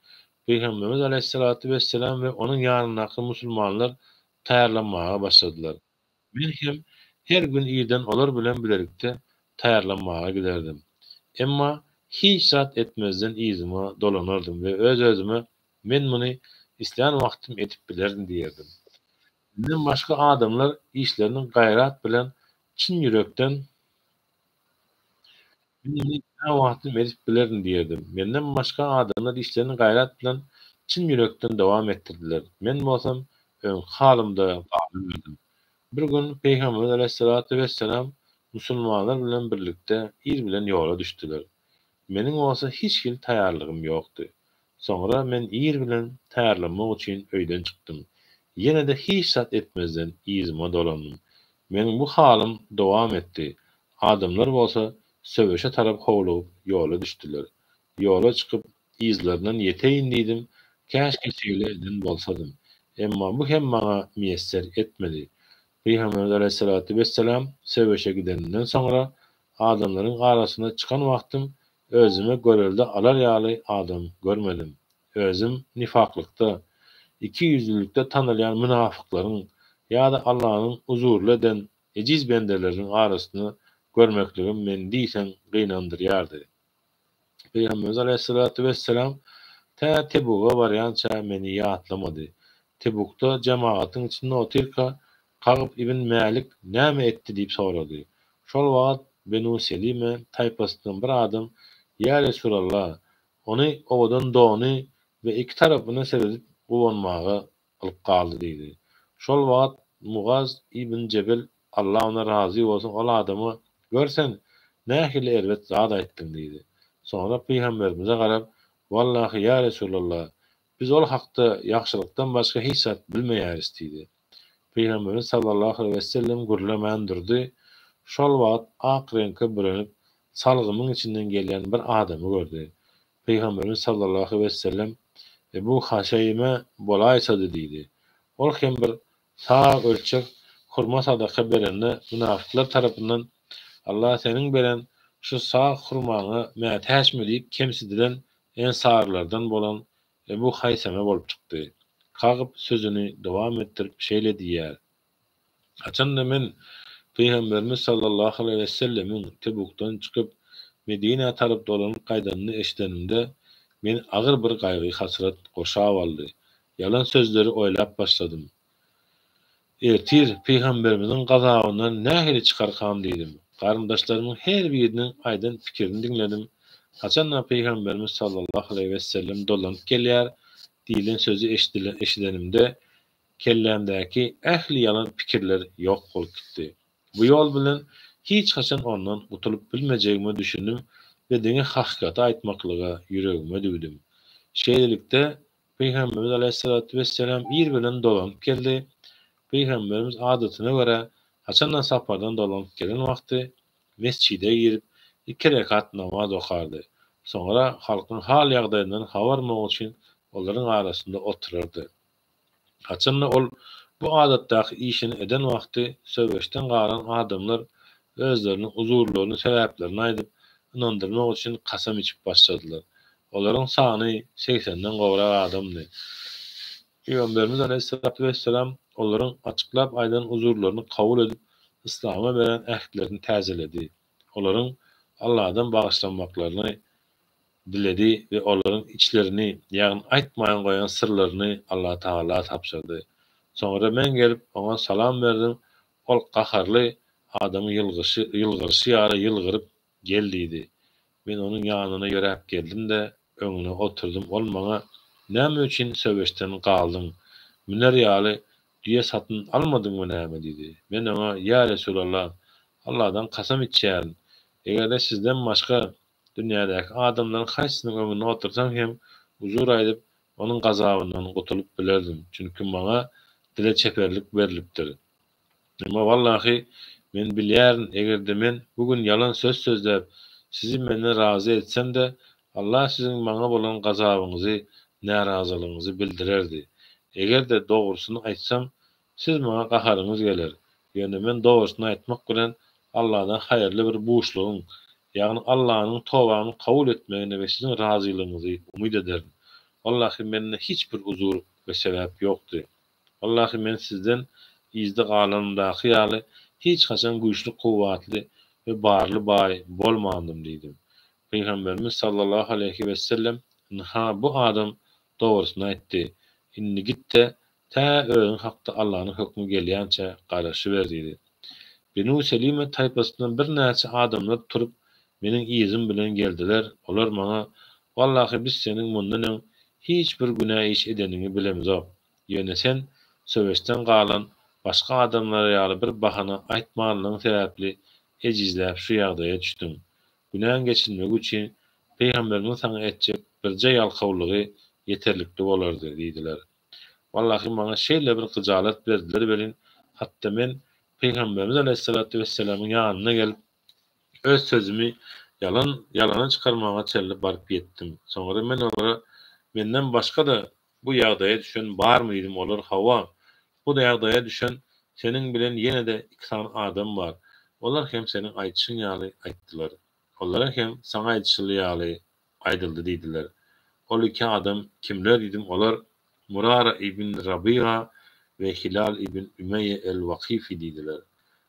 Pygamberimiz aleýhissalatu wesselam we onuň ýanyndaky musulmanlar taýýarlanmaga başladylar. Men hem her gün irden olar bilen bilelikde taýýarlanmaga giderdim. Emma hiç zat etmezden yzyma dolanardym we öz-özüme Men muny islän wagtym edip bilerin diýerdim. Menden başga adamlar işlerini gaýrat bilen çyn ýürekden Men muny islän wagtym edip bilerin diýerdim. Menden başga adamlar işlerini gaýrat bilen çyn ýürekden dowam etdirdiler. Men bolsam öňki halymda galyberdim. Bir gün Pygamberimiz aleýhissalatu wesselam musulmanlar bilen birlikde ir bilen ýola düşdüler. Meniň bolsa hiç hili taýýarlygym ýokdy. Soňra men ir bilen taýýarlanmak üçin öýden çykdym. Ýene-de hiç zat etmezden yzyma dolandym. Meniň bu halym dowam etdi. Adamlar bolsa söweşe tarap howlugyp ýola düşdüler. Ýola çykyp, yzlaryndan ýeteýin diýdim, käşgä şeýle eden bolsadym. Emma bu hem maňa miýesser etmedi. Pygamberimiz aleýhissalatu wesselam söweşe gideninden soňra adamlaryň arasyna çykan wagtym özüme görelde alar ýaly adam görmedim. Özüm nifaklykda, ikiýüzlülikde tanalýan mynafyklaryň ýa-da Allanyň uzurly eden ejiz bendeleriniň arasynda görmekligim meni diýseň gynandyrýardy. Pygamberimiz aleýhissalatu wesselam tä Tebuga barýança meni ýatlamady. Tebukda jemagatyň içinde otyrka, Kagp ibn Mälik näme etdi diýip sorady. Şol wagt Benu Selime taýpasyndan bir adam, Ýa Resulallah, ony owadan dony we iki tarapyna seredip guwanmaga alyp galdy diýdi. Şol wagt Mugaz ibn Jebel Allah ondan razy bolsun ol adama, Gör sen, nähili erbet zat aýtdyň diýdi. Soňra Pygamberimize garap, Wallahy, ýa Resulallah, biz ol hakda ýagşylykdan başga hiç zat bilmeýäris diýdi. Pygamberimiz sallallahu aleýhi wesellem gürlemän durdy. Şol wagt ak reňke bürenip, salgymyň içinden gelýän bir adamy gördi. Pygamberimiz sallallahu aleýhi wesellem, Ebu Haşeýme bolaýsady diýdi. Ol hem bir sag ölçeg hurma sadaka berende mynafyklar tarapyndan Allah seniň beren şu sag hurmaňa mätäçmi diýip kemsidilen ensarlardan bolan Ebu Haýseme bolup çykdy. Kagp sözüni dowam etdirip şeýle diýýär, Haçanda men Pygamberimiz sallallahu aleýhi wesellemiň Tebukdan çykyp, Medinä tarap dolanyp gaýdanyny eşidenimde, meni agyr bir gaýgy-hasrat gurşap aldy. Ýalan sözleri oýlap başladym. Ertir Pygamberimiziň gazabyndan nähili çykarkam diýdim. Garyndaşlarymyň her biriniň aýdan pikirini diňledim. Haçanda Pygamberimiz sallallahu aleýhi wesellem dolanyp gelýär diýlen sözi eşidenimde, Kellämdäki ähli ýalan pikirler ýok bolup gitdi. Bu ýol bilen hiç haçan ondan gutulyp bilmejegime düşündim we diňe hakykaty aýtmaklyga ýüregime düwdüm. Şeýlelikde, Pygamberimiz aleýhissalatu wesselam ir bilen dolanyp geldi. Pygamberimiz adatyna görä, haçanda sapardan dolanyp gelen wagty, mesjide girip, iki rekat namaz okardy. Soňra halkyň hal-ýagdaýyndan habar almak üçin olaryň arasynda oturardy. Haçanda ol bu adatdaky işini eden wagty söweşden galan adamlar özleriniň uzurlaryny sebäplerini aýdyp, ynandyrmak üçin kasam içip başladylar. Olaryň sany segsenden gowrak adamdy. Pygamberimiz aleýhissalatu wesselam olaryň açyklap aýdan uzurlaryny kabul edip, yslama beren ähtlerini täzeledi. Olaryň Alladan bagyşlanmaklaryny diledi we olaryň içlerini, ýagny aýtmaýan goýan syrlaryny Allatagala tabşyrdy. Soňra men gelip, oňa salam berdim, ol gaharly adamyň ýylgyşy, ýylgyryşy ýaly ýylgyryp, Gel diýdi. Men onuň ýanyna ýöräp geldim-de, öňüne oturdym, ol maňa, Näme üçin söweşden galdyň, müner ýaly düýe satyn almadyňmy näme diýdi. Men oňa, Ýa Resulallah, Alladan kasam içýärin, eger-de sizden başga. Dünýädäki adamlaryň haýsysynyň öňünde otursam hem uzur aýdyp, onuň gazabyndan gutulyp bilerdim, çünki maňa dile çeperlik berlipdir. Emma wallahy, men bilýärin, eger-de men bu gün ýalan söz sözläp, sizi menden razy etsem-de, Allah siziň maňa bolan gazabyňyzy, närazylygyňyzy bildirerdi. Eger-de dogrusyny aýtsam, siz maňa gaharyňyz geler. Ýöne men dogrusyny aýtmak bilen Allahdan haýyrly bir buşlugyň, ýagny Allanyň tobamy kabul etmegini we siziň razylygyňyzy umyt ederin. Wallahy, mende hiç bir uzur we sebäp ýokdy. Wallahy, men sizden yzda galanymdaky ýaly hiç haçan güýçli-kuwwatly we barly baý bolmandym diýdim. Pygamberimiz sallallahu aleýhi wesellem, Ynha, bu adam dogrusyny aýtdy. Indi git-de, tä özüň hakda Allanyň hökmi gelýänçä garaşyber diýdi. Benu Selime taýpasyndan birnäçe adamlar turup, meniň yzym bilen geldiler. Olar maňa, Wallahy, biz seniň mundan öň hiç bir günä iş edeniňi bilemizok. Ýöne sen söweşden galan başga adamlar ýaly bir bahana aýtmanlygyň sebäpli ejizläp şu ýagdaýa düşdüň. Günäň geçilmegi üçin pygamberimiziň saňa etjek birje ýalkawlygy ýeterlikli bolardy diýdiler. Wallahy maňa şeýle bir gyjalat berdiler welin, hatda men pygamberimiz aleýhissalatu wessalamyň ýanyna gelip, öz sözümi ýalan ýalana çykarmaga çenli baryp ýetdim. Soňra men olara, Menden başga-da bu ýagdaýa düşen barmy diýdim, olar, Hawa, bu ýagdaýa düşen seniň bilen ýene-de iki sany adam bar. Olar hem seniň aýdyşyň ýaly aýtdylar. Olara hem saňa aýdyşyly ýaly aýdyldy diýdiler. Ol iki adam kimler diýdim, olar, Murara ibn Rabyga we Hilal ibn Ümeýe el-Wakyfy diýdiler.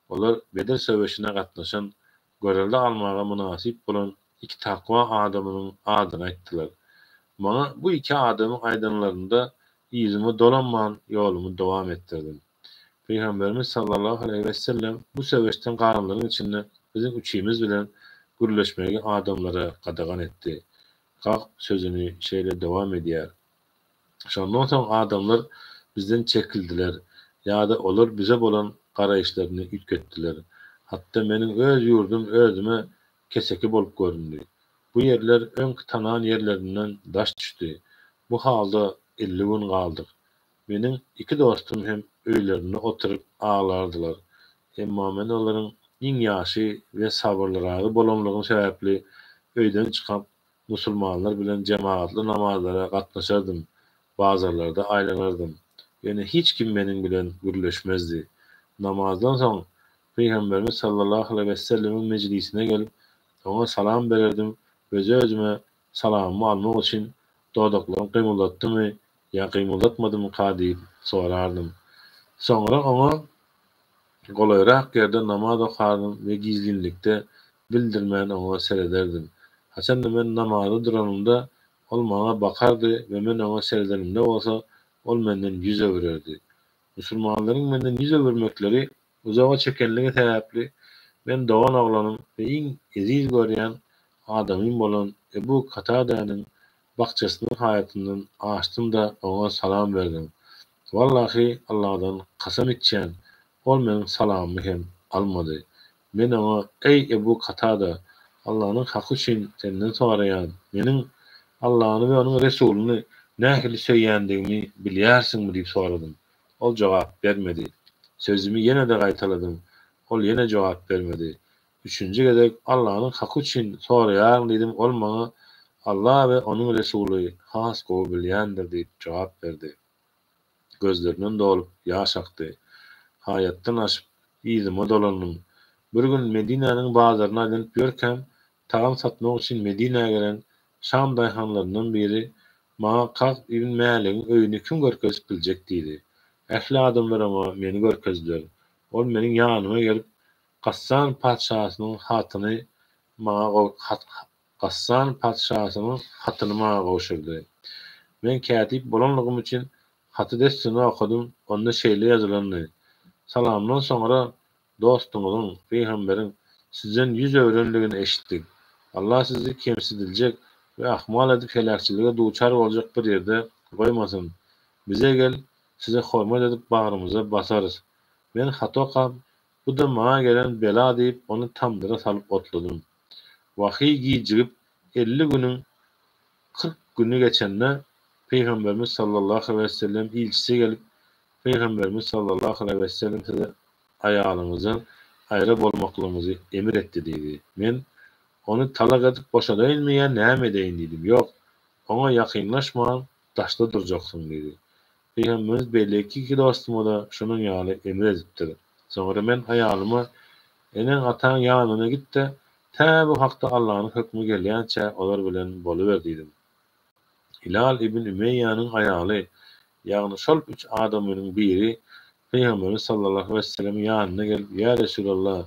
Olar Bedir söweşine gatnaşan, görelde almaga mynasyp bolan iki takwa adamynyň adyny aýtdylar. Maňa bu iki adamyň aýdanlarynda yzyma dolanman ýolumy dowam etdirdim. Pygamberimiz sallallahu aleýhi wesellem bu söweşden galanlaryň içinde biziň üçimiz bilen gürleşmegi adamlara gadagan etdi. Kagb sözüni şeýle dowam edýär, Şondan soň adamlar bizden çekildiler ýa-da olar bize bolan garaýyşlaryny üýtgetdiler. Hatda meniň öz ýurdum özüme keseki bolup göründi. Bu ýerler öňki tanan ýerlerimden daş düşdi. Bu halda 50 gün galdyk. Meniň iki dostum hem öýlerinde oturyp aglardylar. Emma men olaryň iň ýaşy we sabyrlyragy bolanlygym sebäpli öýden çykap musulmanlar bilen jemagatly namazlara gatnaşardym, bazarlarda aýlanardym. Ýöne hiç kim meniň bilen gürleşmezdi. Namazdan soň Pygamberimiz sallallahu aleýhi wesellemiň mejlisine gelip, oňa salam bererdim we özüme salamymy almak üçin dodaklaryny gymyldatdymy ýa gymyldatmadymyka diýip sorardym. Soňra oňa golaýrak ýerde namaz okardym we gizlinlikde bildirmän oňa serederdim. Haçanda men namaza duranymda ol maňa bakardy we men oňa seredenimde bolsa ol menden ýüz öwürerdi. Musulmanlaryň menden ýüz öwürmekleri uzaga çekenligi sebäpli men dogan oglanym we iň eziz görýän adamym bolan Ebu Katadäniň bakjasynyň haýatyndan aşdym-da oňa salam berdim. Wallahy Allahdan kasam içýän, ol meniň salamymy hem almady. Men oňa, Eý, Ebu Katada, Allanyň haky üçin senden soraýan, meniň Allany we onuň Resulyny nähili söýýändigimi bilýärsiňmi diýip soradym. Ol jogap bermedi. Sözümi ýene-de gaýtaladym. Ol ýene jogap bermedi. Üçünji gezek, Allanyň haky üçin soraýaryn diýdim, ol maňa, Alla we onuň Resuly has gowy bilýändir diýip jogap berdi. Gözlerimden dolup ýaş akdy. Haýatdan aşyp, yzyma dolandym. Bir gün Medinäniň bazaryna aýlanyp ýörkäm, tagam satmak üçin Medinä gelen Şam daýhanlaryndan biri maňa Kagb ibn Mäligiň öýüni kim görkezip biljek diýdi. Ähli adamlar oňa meni görkezdiler. Ol meniň ýanyma gelip, Gassan patyşasynyň hatyny maňa Gassan patyşasynyň hatyny maňa gowşurdy. Men kätip bolanlygym üçin haty dessine okadym, onda şeýle ýazylandy, Salamdan soňra dostuňyzyň, pygamberiň, sizden ýüz öwrendigini eşitdik. Allah sizi kemsidiljek we ahmal edip heläkçilige duçar boljak bir ýerde goýmasyn. Bize gel, size hormat edip bagrymyza basarys. Men haty okap, Bu-da maňa gelen bela diýip, ony tamdyra salyp otladym. Wahyý gijigip, 50 günüň 40 güni geçende, Pygamberimiz sallallahu aleýhi wesellem ilçisi gelip, Pygamberimiz sallallahu aleýhi wesellem size aýalyňyzdan aýra bolmaklygyňyzy emir etdi diýdi. Men, Ony talak edip boşadaýynmy ýa näme edeýin diýdim. Ýok, oňa ýakynlaşman, daşda durjaksyň diýdi. Pygamberimiz beýleki iki dostuma-da şunuň ýaly emir edipdir. Soňra men aýalyma, Eneň-ataň ýanyna git-de, tä bu hakda Allanyň hökmi gelýänçä olar bilen boluber diýdim. Hilal ibn Ümeýýäniň aýaly, ýagny şol üç adamynyň biri Pygamberimiz sallallahu wesselemiň ýanyna gelip, Ýa Resulallah,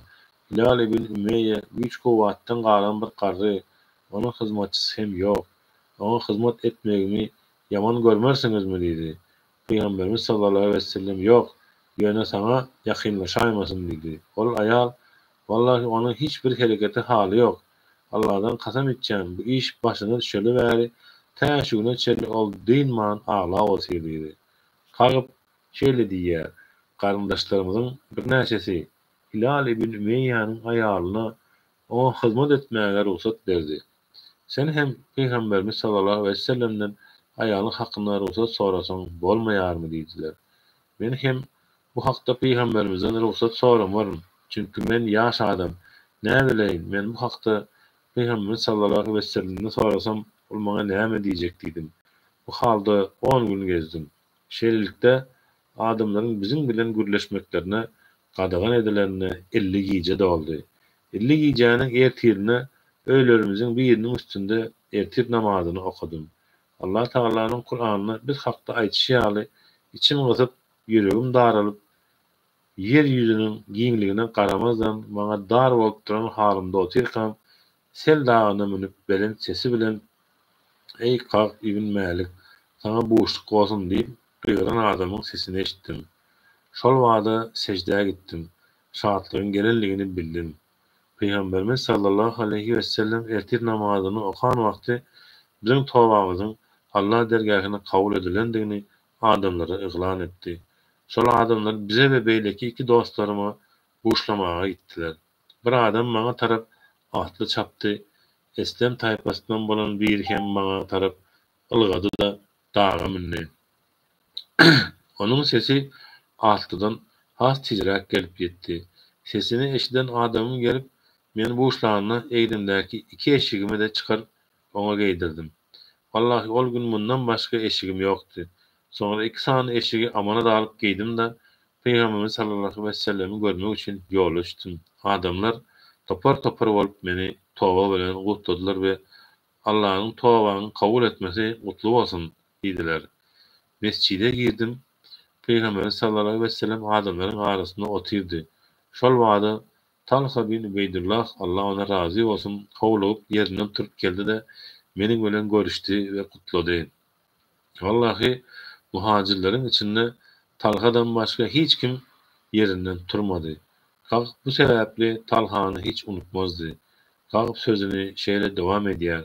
Hilal ibn Ümeýýe güýç-kuwwatdan galan bir garry, onuň hyzmatçysy hem ýok. Oňa hyzmat etmegimi ýaman görmersiňizmi? diýdi. Pygamberimiz sallallahu wesellem, Ýok, ýöne saňa ýakynlaşaýmasyn diýdi. Ol aýal, Wallahy, onuň hiç bir herekete haly ýok. Alladan kasam içýän, bu iş başyna düşeli bäri tä şu güne çenli ol dynman aglap otyr diýdi. Kagyp şeýle diýýär, Garyndaşlarymyzyň birnäçesi Hilal ibn Ümeýýäniň aýalyna oňa hyzmat etmäge rugsat berdi. Sen hem Pygamberimiz sallallahu aleýhi wesellemden aýalyň hakynda rugsat sorasaň bolmaýarmy diýdiler. Men hem bu hakda Pygamberimizden rugsat soramaryn, çünki men ýaş adam, näbileýin, men bu hakda Pygamberimiz sallallahu aleýhi wesellemden sorasam, ol maňa näme diýjek diýdim. Bu halda on gün gezdim. Şeýlelikde, adamlaryň biziň bilen gürleşmeklerine gadagan edilenine 50 gije doldy. 50 gijäniň ertirine öýlerimiziň biriniň üstünde ertir namazyny okadym. Allah Tagalanyň Kuranda biz hakda aýdyşy ýaly, içim gysyp, ýüregim daralyp, ýer ýüzüniň giňligine garamazdan maňa dar bolup duran halymda otyrkam, Sel dagyna münüp belent sesi bilen, Eý, Kagp ibn Mälik, saňa buşluk bolsun diýip gygyran adamyň sesini eşitdim. Şol bada seždä gitdim, şatlygyň gelenligini bildim. Pygamberimiz sallallahu aleýhi wesellem ertir namazyny okan wagty biziň tobamyzyň Allah dergähinde kabul edilendigini adamlara yglan etdi. Şol adamlar bize we beýleki iki dostlaryma buşlamaga gitdiler. Bir adam maňa tarap atly çapdy, Eslem taýpasyndan bolan biri hem maňa tarap ylgady-da, daga mündi. Onuň sesi atlydan has tizräk gelip ýetdi. Sesini eşiden adamym gelip, meni buşlanda egnimdäki iki eşigimi-de çykaryp, oňa geýdirdim. Wallahy, ol gün mundan başga eşigim ýokdy. Soňra iki sany eşigi amanat alyp geýdim-de, Pygamberimiz sallallahu wesellemi görmek üçin ýola düşdüm. Adamlar topar-topar bolup meni toba bilen gutladylar we Allanyň tobaňy kabul etmesi gutly bolsun! diýdiler. Mesjide girdim. Pygamberimiz sallallahu wesellem adamlaryň arasynda otyrdy. Şol bada Talha bin Ubeýdullah, Allah ondan razy bolsun, howlugyp ýerinden turup geldi-de, meniň bilen görüşdi we gutlady. Wallahy, muhajirleriň içinde Talhadan başga hiç kim ýerinden turmady. Kagp bu sebäpli Talhany hiç unutmazdy. Kagp sözüni şeýle dowam edýär,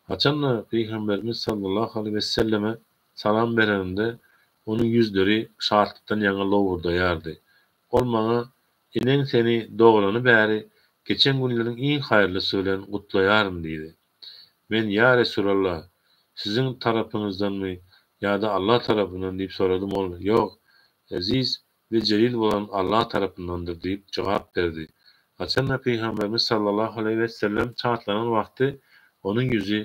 Haçan-da Pygamberimiz sallallahu aleýhi weselleme salam berenimde, onuň ýüzleri şatlykdan ýaňa lowurdaýardy. Ol maňa, Eneň seni dograny bäri geçen günleriň iň haýyrlysy bilen gutlaýaryn diýdi. Men, Ýa Resulallah, siziň tarapyňyzdanmy ýa-da Allah tarapyndan diýip soradym, ol, Ýok, Eziz we Jelil bolan Allah tarapyndandyr diýip jogap berdi. Haçanda Pygamberimiz sallallahu aleýhi wesellem şatlanan wagty onuň ýüzi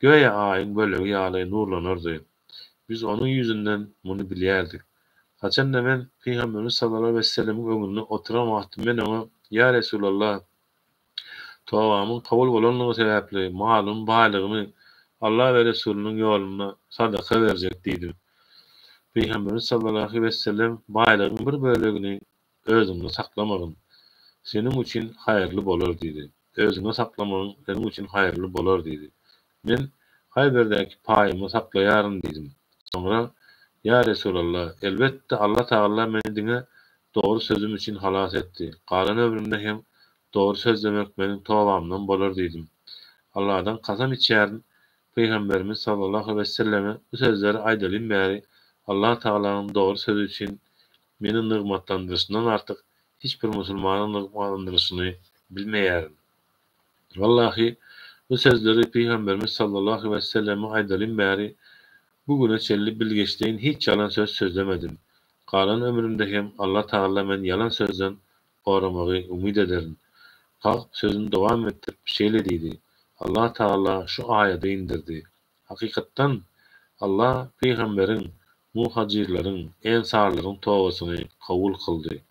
göýä aýyň bölegi ýaly nurlanardy. Biz onuň ýüzünden muny bilýärdik. Haçanda men Pygamberimiz sallallahu aleýhi wesellemiň öňünde oturan wagtym men oňa, Ýa Resulallah, Tobamyň kabul bolanlygy sebäpli malymy, baýlygymy Allah we Resulynyň ýolunda sadaka berjek diýdim. Pygamberimiz sallallahu aleýhi wesellem baýlygyň bir bölegini özüňde saklamagyn, seniň üçin haýyrly bolar diýdi. Özüňde saklamagyň seniň üçin haýyrly bolar diýdi. Men Haýberdäki paýymy saklaýaryn diýdim. Soňra, Ýa Resulallah, elbetde Allah Tagala meni diňe dogry sözüm üçin halas etdi. Galan ömrümde hem dogry sözlemek meniň tobamdan bolar diýdim. Allahdan kasam içýärin, Pygamberimiz sallallahu weselleme bu sözleri aýdalym bäri Allah Tagalanyň dogry sözi üçin meni nygmatlandyryşyndan artyk hiç bir musulmany nygmatlandyryşyny bilmeýärin. Wallahy, Bu sözleri Pygamberimiz sallallahu wesselleme aýdalym bäri bu güne çenli bilgeşleýin hiç ýalan söz sözlemedim. Galan ömrümde hem Allah Tagala meni ýalan sözden goramagy umyt ederin. Kagp sözüni dowam etdirip şeýle diýdi, Allah Tagala şu aýady inderdi, Hakykatdan, Allah pygamberiň, muhajirleriň, ensarlaryň tobasyny kabul kyldy.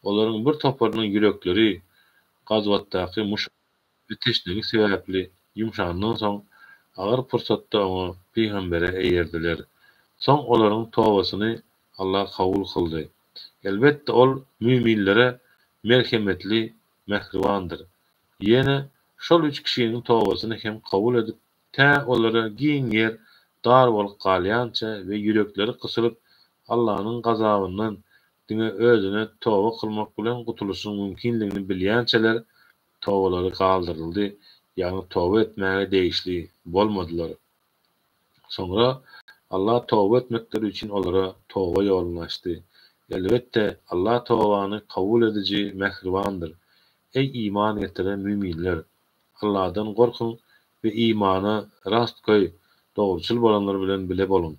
Olaryň bir toparynyň ýürekleri gazwatdaky muşakgat we teşnelik sebäpli ýumşandan soň, agyr pursatda oňa, pygambere, eýerdiler. Soň olaryň tobasyny Allah kabul kyldy. Elbetde, Ol müminlere merhemetli, mähribandyr. Ýene şol üç kişiniň tobasyny hem kabul edip, tä olara giň ýer dar bolup galýança we ýürekleri gysylyp, Allanyň gazabyndan diňe Özüne toba kylmak bilen gutulyşyň mümkinligini bilýänçäler tobalary galdyryldy, ýagny toba etmäge degişli bolmadylar. Soňra Allah toba etmekleri üçin olara toba ýoluny açdy. Elbetde, Allah tobany kabul ediji mähribandyr. Eý iman getiren müminler! Allahdan gorkuň we imana rastgöý, dogruçyl bolanlar bilen bile boluň.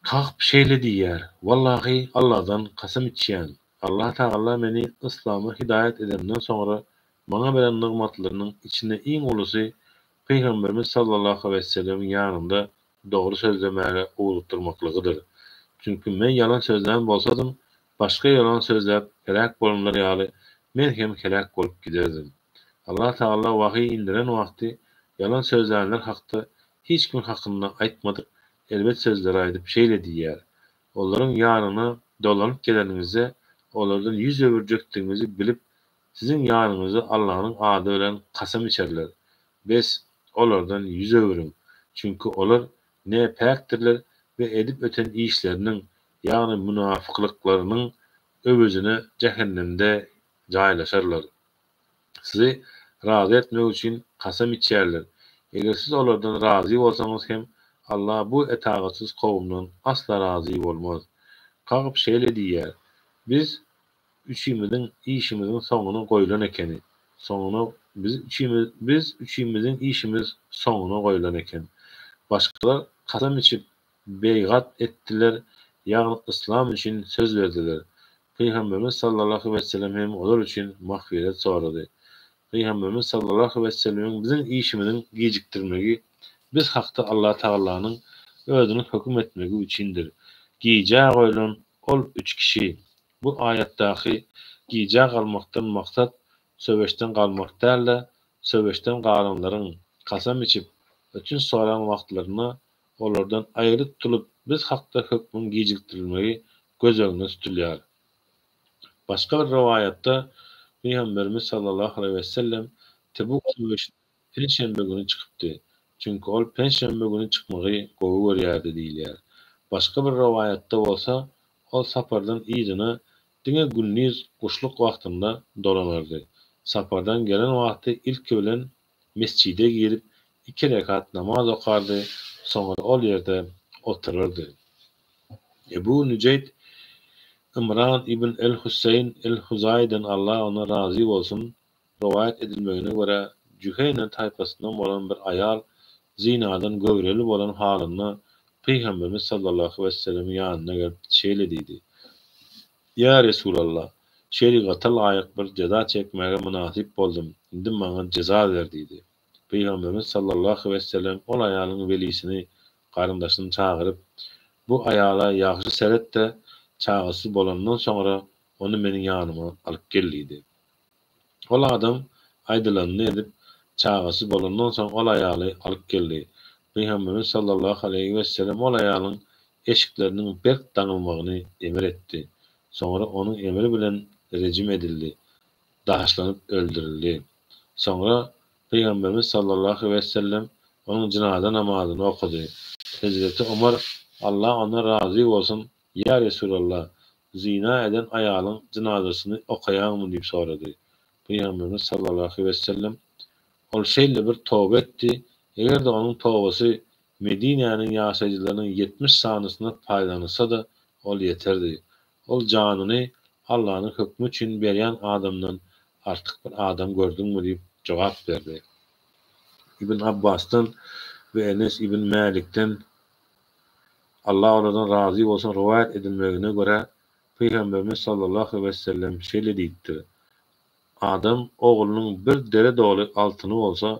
Kagp şeýle diýýär, Wallahy, Allahdan kasam içýän, Allah Tagala meni yslama hidaýat edenden soňra maňa beren nygmatlarynyň içinde iň ulusy Pygamberimiz sallallahu wesselemiň ýanynda dogry sözlemäge ugrukdyrmaklygydyr. Çünki men ýalan sözlän bolsadym, başga ýalan sözläp heläk bolanlar ýaly men hem heläk bolup giderdim. Allah Tagala wahyý indiren wagty ýalan sözlänler hakda hiç kim hakynda aýtmadyk erbet sözleri aýdyp şeýle diýýär, Olaryň ýanyna dolanyp geleniňizde olardan ýüz öwürjekdigiňizi bilip siziň ýanyňyzda Allanyň ady bilen kasam içerler. Bes, olardan ýüz öwrüň! Çünki olar näpäkdirler we edip öten işleriniň, ýagny munafyklyklarynyň öwezine jähennemde jaýlaşarlar. Sizi razy etmek üçin kasam içýärler. Eger siz olardan razy bolsaňyz hem, Allah bu etagatsyz kowumdan asla razy bolmaz. Kagp şeýle diýýär, Biz üçimiziň işimiziň soňuna goýlan ekeni. Soňuna biz üçimiz biz üçimiziň işimiz soňuna goýlan eken. Başgalar kasam içip, beýgat etdiler, ýagny yslam üçin söz berdiler. Pygamberimiz sallallahu wesellem hem olar üçin magfyret sorady. Pygamberimiz sallallahu wesellemiň biziň işimiziň gijikdirmegi biz hakda Allah Tagalanyň özüniň höküm etmegi üçindir. Gijä goýlan ol üç kişi. Bu aýatdaky gijä galmakdan maksat söweşden galmak däl-de, söweşden galanlaryň, kasam içip, ötünç soran wagtlarynda olardan aýry tutulyp biz hakda hökmüň gijikdirilmegi göz öňünde tutulýar. Başga bir rowaýatda Pygamberimiz sallallahu aleýhi wesellem Tebuk söweşine penşenbe güni çykypdy. Çünki ol penşenbe güni çykmagy gowy görýärdi diýilýär. Başga bir rowaýatda bolsa, ol sapardan yzyna diňe gündiz guşluk wagtynda dolanardy. Sapardan gelen wagty ilki bilen mesjide girip, iki rekat namaz okardy, soňra ol ýerde oturardy. Ebu Nüjeýt Ymran ibn el-Hüseýn el-Huzaýydan, Allah ondan razy bolsun, rowaýat edilmegine görä, Jüheýne taýpasyndan bolan bir aýal zynadan göwreli bolan halynda Pygamberimiz sallallahu wesselemiň ýanyna gelip şeýle diýdi, Ýa Resulallah! Şerigata laýyk bir jeza çekmäge mynasyp boldum, indi maňa jeza ber diýdi. Pygamberimiz sallallahu wesellem ol aýalyň welisini, garyndaşyny çagyryp, Bu aýala ýagşy seret-de, çagasy bolandan soňra ony meniň ýanyma alyp gel diýdi. Ol adam aýdylanyny edip, çagasy bolandan soň ol aýaly alyp geldi. Pygamberimiz sallallahu aleýhi wesellem ol aýalyň eşikleriniň berk daňylmagyny emir etdi. Soňra onuň emri bilen rejim edildi, daşlanyp öldürildi. Soňra Pygamberimiz sallallahu wesellem onuň jynaza namazyny okady. Hezreti Omar, Allah ondan razy bolsun, Ýa Resulallah, zyna eden aýalyň jynazasyny okaýaňmy diýip sorady. Pygamberimiz sallallahu wesellem, Ol şeýle bir toba etdi, eger-de onuň tobasy Medinäniň ýaşaýjylarynyň 70 sanysyna paýlanylsa-da, ol ýeterdi. Ol janyny Allanyň hökmi üçin berýän adamdan artyk bir adam gördüňmi diýip jogap berdi. Ibn Abbasdan we Enes ibn Mälikden, Allah olardan razy bolsun, rowaýat edilmegine görä, Pygamberimiz sallallahu wessellem şeýle diýipdir, Adam oglunyň bir dere doly altyny bolsa,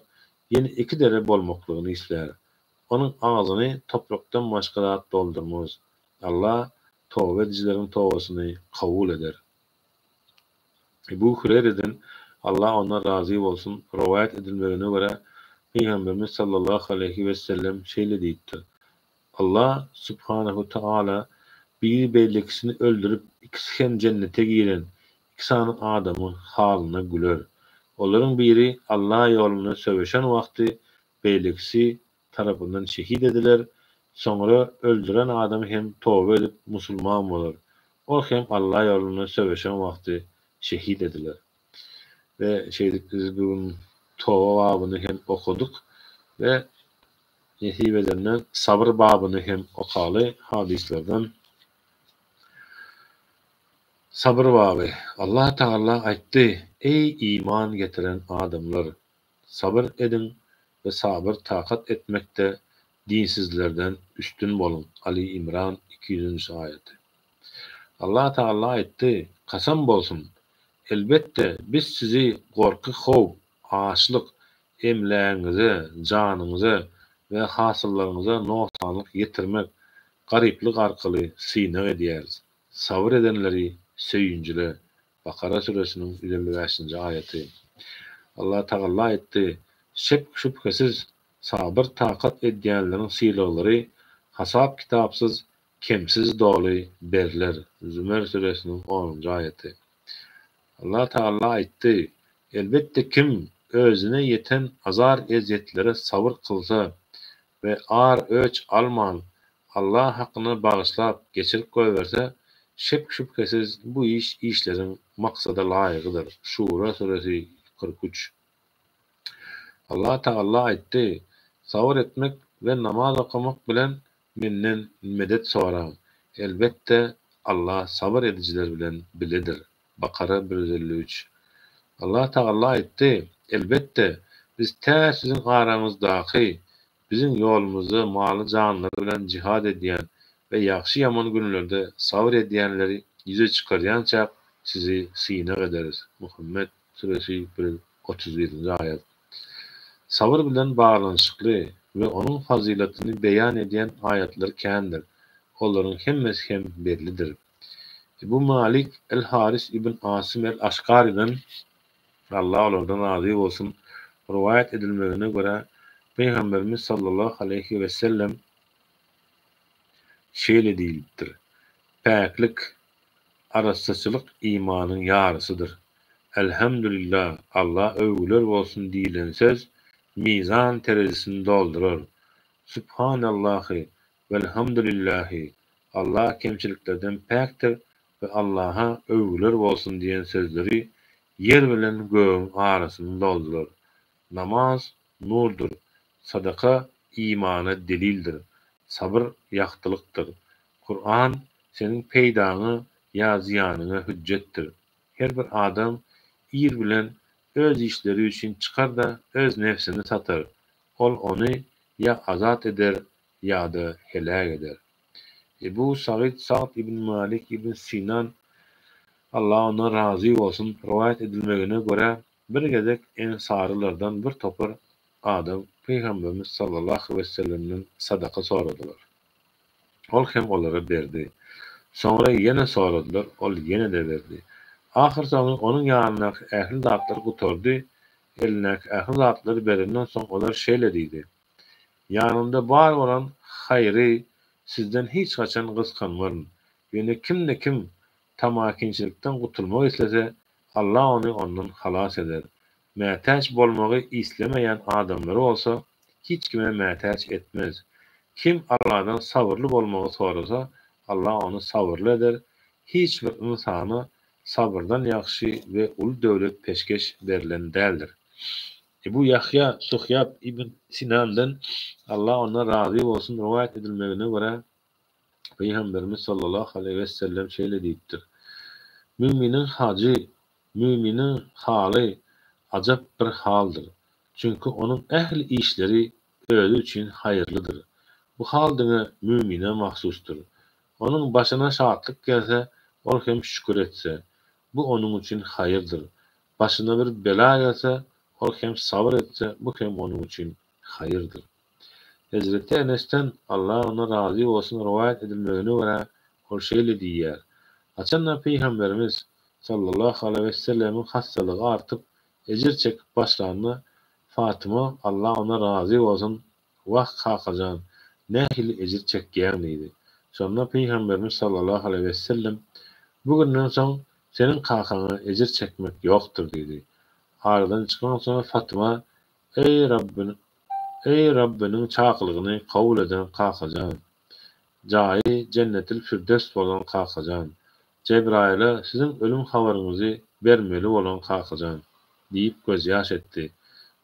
ýene iki dere bolmaklygyny islär. Onuň agzyny toprakdan başga zat doldurmaz. Allah toba edijileriň tobasyny kabul eder. Ebu Hüreýreden, Allah ondan razy bolsun, rowaýat edilmegine görä, Pygamberimiz sallallahu aleýhi wessellem şeýle diýipdir, Allah subhanehu teala biri beýlekisini öldürip ikisi hem jennete giren iki sany adamyň halyna güler. Olaryň biri Allah ýolunda söweşen wagty beýlekisi tarapyndan şehit ediler, soňra öldüren adamy hem toba edip musulman bolar, ol hem Allah ýolunda söweşen wagty şehit ediler. We şeýdip biz bu gün toba babyny hem okadyk we Nesip edende sabyr babyny hem okaly hadyslardan. Sabyr baby. Allah Tagala aýtdy, Eý iman getiren adamlar! Sabyr ediň we sabyr takat etmekde dinsizlerden üstün boluň Ali Imran iki ýüzünji aýaty. Allah Tagala aýtdy, Kasam bolsun! Elbetde biz sizi gorky-howp, açlyk, emlägiňize, janyňyza we hasyllaryňyza nogsanlyk ýetirmek, garyplyk arkaly synag edýäris. Sabyr edenleri söýünjile. Bakara süresiniň 155-nji aýaty. Allah Tagala aýtdy, Şek-şübhesiz, sabyr-takat edýänleriň sylaglary hasap-kitapsyz, kemsiz doly berler. Zümer süresiniň onunjy aýaty. Allah Tagala aýtdy, Elbetde kim özüne ýeten azar-ezýetlere sabyr kylsa we ar-öç alman, Allah hakyna bagyşlap geçirip goýberse, şek-şübhesiz bu iş işleriň maksada laýygydyr. Şura süresi, 43. Allah Tagala aýtdy, Sabyr etmek we namaz okamak bilen Menden medet soraň. Elbetde, Allah sabyr edijiler bilen biledir. Bakara 153. Allah Tagala aýtdy, Elbetde, biz tä siziň araňyzdaky, biziň ýolumyzda maly-janlary bilen jihad edýän we ýagşy-ýaman günlerde sabyr edýänleri ýüze çykarýançak sizi synag ederis. Muhammet süresi 131-nji aýat. Sabyr bilen baglanyşykly we onuň fazylatyny beýan edýän aýatlar kändir. Olaryň hemmesi hem bellidir. Ebu Malik el-Haris ibn Asym el-Aşgarydan, Allah olardan razy bolsun, rowaýat edilmegine görä, Pygamberimiz sallallahu aleýhi wesellem şeýle diýlipdir, Päklik, arassaçylyk imanyň ýarysydyr. Elhamdülillah, Alla öwgüler bolsun diýlen söz mizan terezisini doldurar. Subhanallahi welhamdülillahi, Alla kemçiliklerden päkdir we Allaha öwgüler bolsun diýen sözleri ýer bilen gögüň arasyny doldurar. Namaz nurdur, sadaka imana delildir, sabyr ýagtylykdyr. Kuran seniň peýdaňa ýa zyýanyňa hüjjetdir. Her bir adam ir bilen öz işleri üçin çykar-da öz nebsini satar. Ol ony ýa azat eder ýa-da heläk eder. Ebu Sagyt Sagd ibn Malik ibn Sinan, Allah ondan razy bolsun, rowaýat edilmegine görä, bir gezek ensarylardan bir topar adam Pygamberimiz sallallahu wessellemden sadaka soradylar. Ol hem olara berdi. Soňra ýene soradylar, ol ýene-de berdi. Ahyrsoňy onuň ýanyndaky ähli zatlar gutardy, elindäki ähli zatlary berenden soň olar şeýle diýdi, Ýanymda bar bolan haýry sizden hiç haçan gysganmaryn. Ýöne kimde-kim tamakinçilikden gutulmak islese, Allah ony ondan halas eder. Mätäç bolmagy islemeýän adamlary bolsa, hiç kime mätäç etmez. Kim Allahdan sabyrly bolmagy sorasa, Allah ony sabyrly eder. Hiç bir ynsana sabyrdan ýagşy we uly döwlet peşgeş berlen däldir. Ebu Ýahýa Suhýab ibn Sinandan, Allah ondan razy bolsun, rowaýat edilmegine görä, Pygamberimiz sallallahu aleýhi wesellem şeýle diýipdir, Müminiň hajy, müminiň haly ajap bir haldyr. Çünki onuň ähli işleri özi üçin haýyrlydyr. Bu hal diňe mümine mahsusdyr. Onuň başyna şatlyk gelse, ol hem şükür etse, bu onuň üçin haýyrdyr. Başyna bir bela gelse, ol hem sabyr etse, bu hem onuň üçin haýyrdyr. Hezreti Enesden, Allah ondan razy bolsun, rowaýat edilmegine görä, ol şeýle diýýär, Haçanda Pygamberimiz, sallallahu aleýhi wesellemiň hassalygy artyp, ejir çekip başlanda, Fatyma, Allah ondan razy bolsun, Wah, kakajan, nähili ejir çekýäň diýdi. Şonda Pygamberimiz sallallahu aleýhi wesellem, Bu günden soň seniň kakaňa ejir çekmek ýokdur diýdi. Aradan çykansoň Fatyma, Eý, Eý, Rabbiniň çakylygyny kabul eden kakajan! Jaýy Jennetil Firdöws bolan kakajan! Jebraýyla siziň ölüm habaryňyzy bermeli bolan kakajan! diýip gözýaş etdi.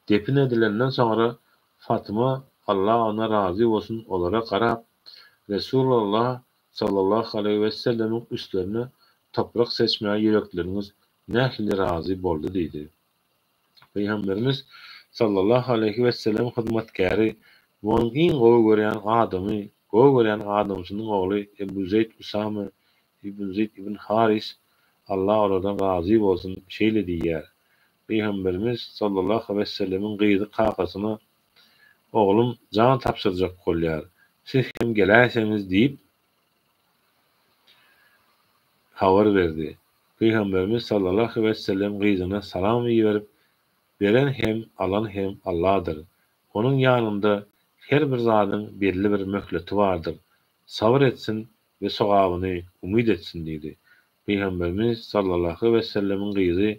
Depin edilenden soňra Fatyma, Allah ondan razy bolsun, olara garap, Resulallah sallallahu aleýhi wesellemiň üstlerine toprak seçmäge ýürekleriňiz nähili razy boldy diýdi. Pygamberimiz sallallahu aleýhi wesellem hyzmatkäri we onuň iň gowy görýän adamy, gowy görýän adamsynyň ogly Ebu Zeýd Usame ibn Zeýd ibn Haris, Allah olardan razy bolsun, şeýle diýýär, Pygamberimiz sallallahu wesellemiň gyzy kakasyna, Oglum jan tabşyrjak bolýar, siz hem geläýseňiz diýip, habar berdi. Pygamberimiz sallallahu wessellem gyzyna salam iberip, Beren hem, alan hem Alladyr. Onuň ýanynda her bir zadyň belli bir möhleti bardyr. Sabyr etsin we sogabyny umyt etsin diýdi. Pygamberimiz sallallahu wessellemiň gyzy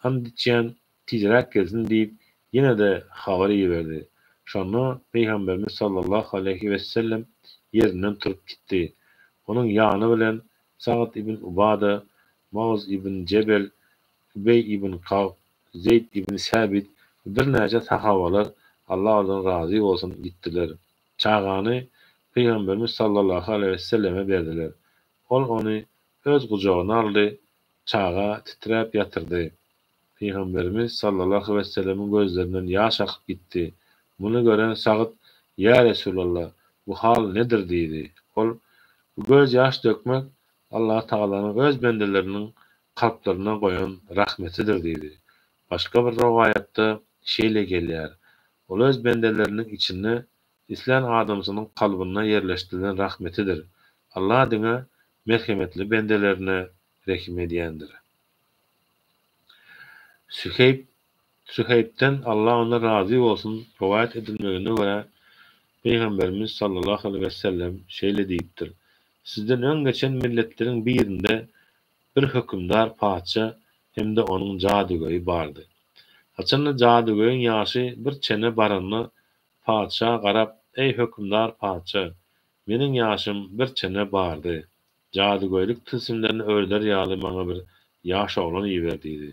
and içýän Tizräk gelsin diýip, ýene-de habar iberdi. Şonda Pygamberimiz sallallahu aleýhi wesellem ýerinden turup gitdi. Onuň ýany bilen Sagd ibn Ubada, Muaz ibn Jebel, Übeý ibn Kagb, Zeýd ibn Säbit we birnäçe sahabalar, Allah olardan razy bolsun, gitdiler. Çagany Pygamberimiz sallallahu aleýhi weselleme berdiler. Ol ony öz gujagyna aldy, çaga titräp ýatyrdy. Pygamberimiz sallallahu wesellemiň gözlerinden ýaş akyp gitdi. Muny gören Sagd, Ýa Resulallah, bu hal nedir? diýdi. Ol, Bu göz ýaş dökmek Allatagalanyň öz bendeleriniň kalplaryna goýan rahmetidir diýdi. Başga bir rowaýatda şeýle gelýär, Ol öz bendeleriniň içinde islän adamsynyň kalbynda ýerleşdirilen rahmetidir. Allah diňe merhemetli bendelerine rehim edýändir. Süheýb, Süheýbden, Allah ondan razy bolsun, rowaýat edilmegine görä, Pygamberimiz sallallahu aleýhi wesellem şeýle diýipdir, Sizden öň geçen milletleriň birinde bir hökümdar patyşa hem-de onuň jadygöýi bardy. Haçanda jadygöýüň ýaşy bir çene baranda, patyşa garap, Eý, hökümdar patyşa, meniň ýaşym bir çene bardy. Jadygöýlük tilsimlerini öwreder ýaly maňa bir ýaş oglan iber diýdi.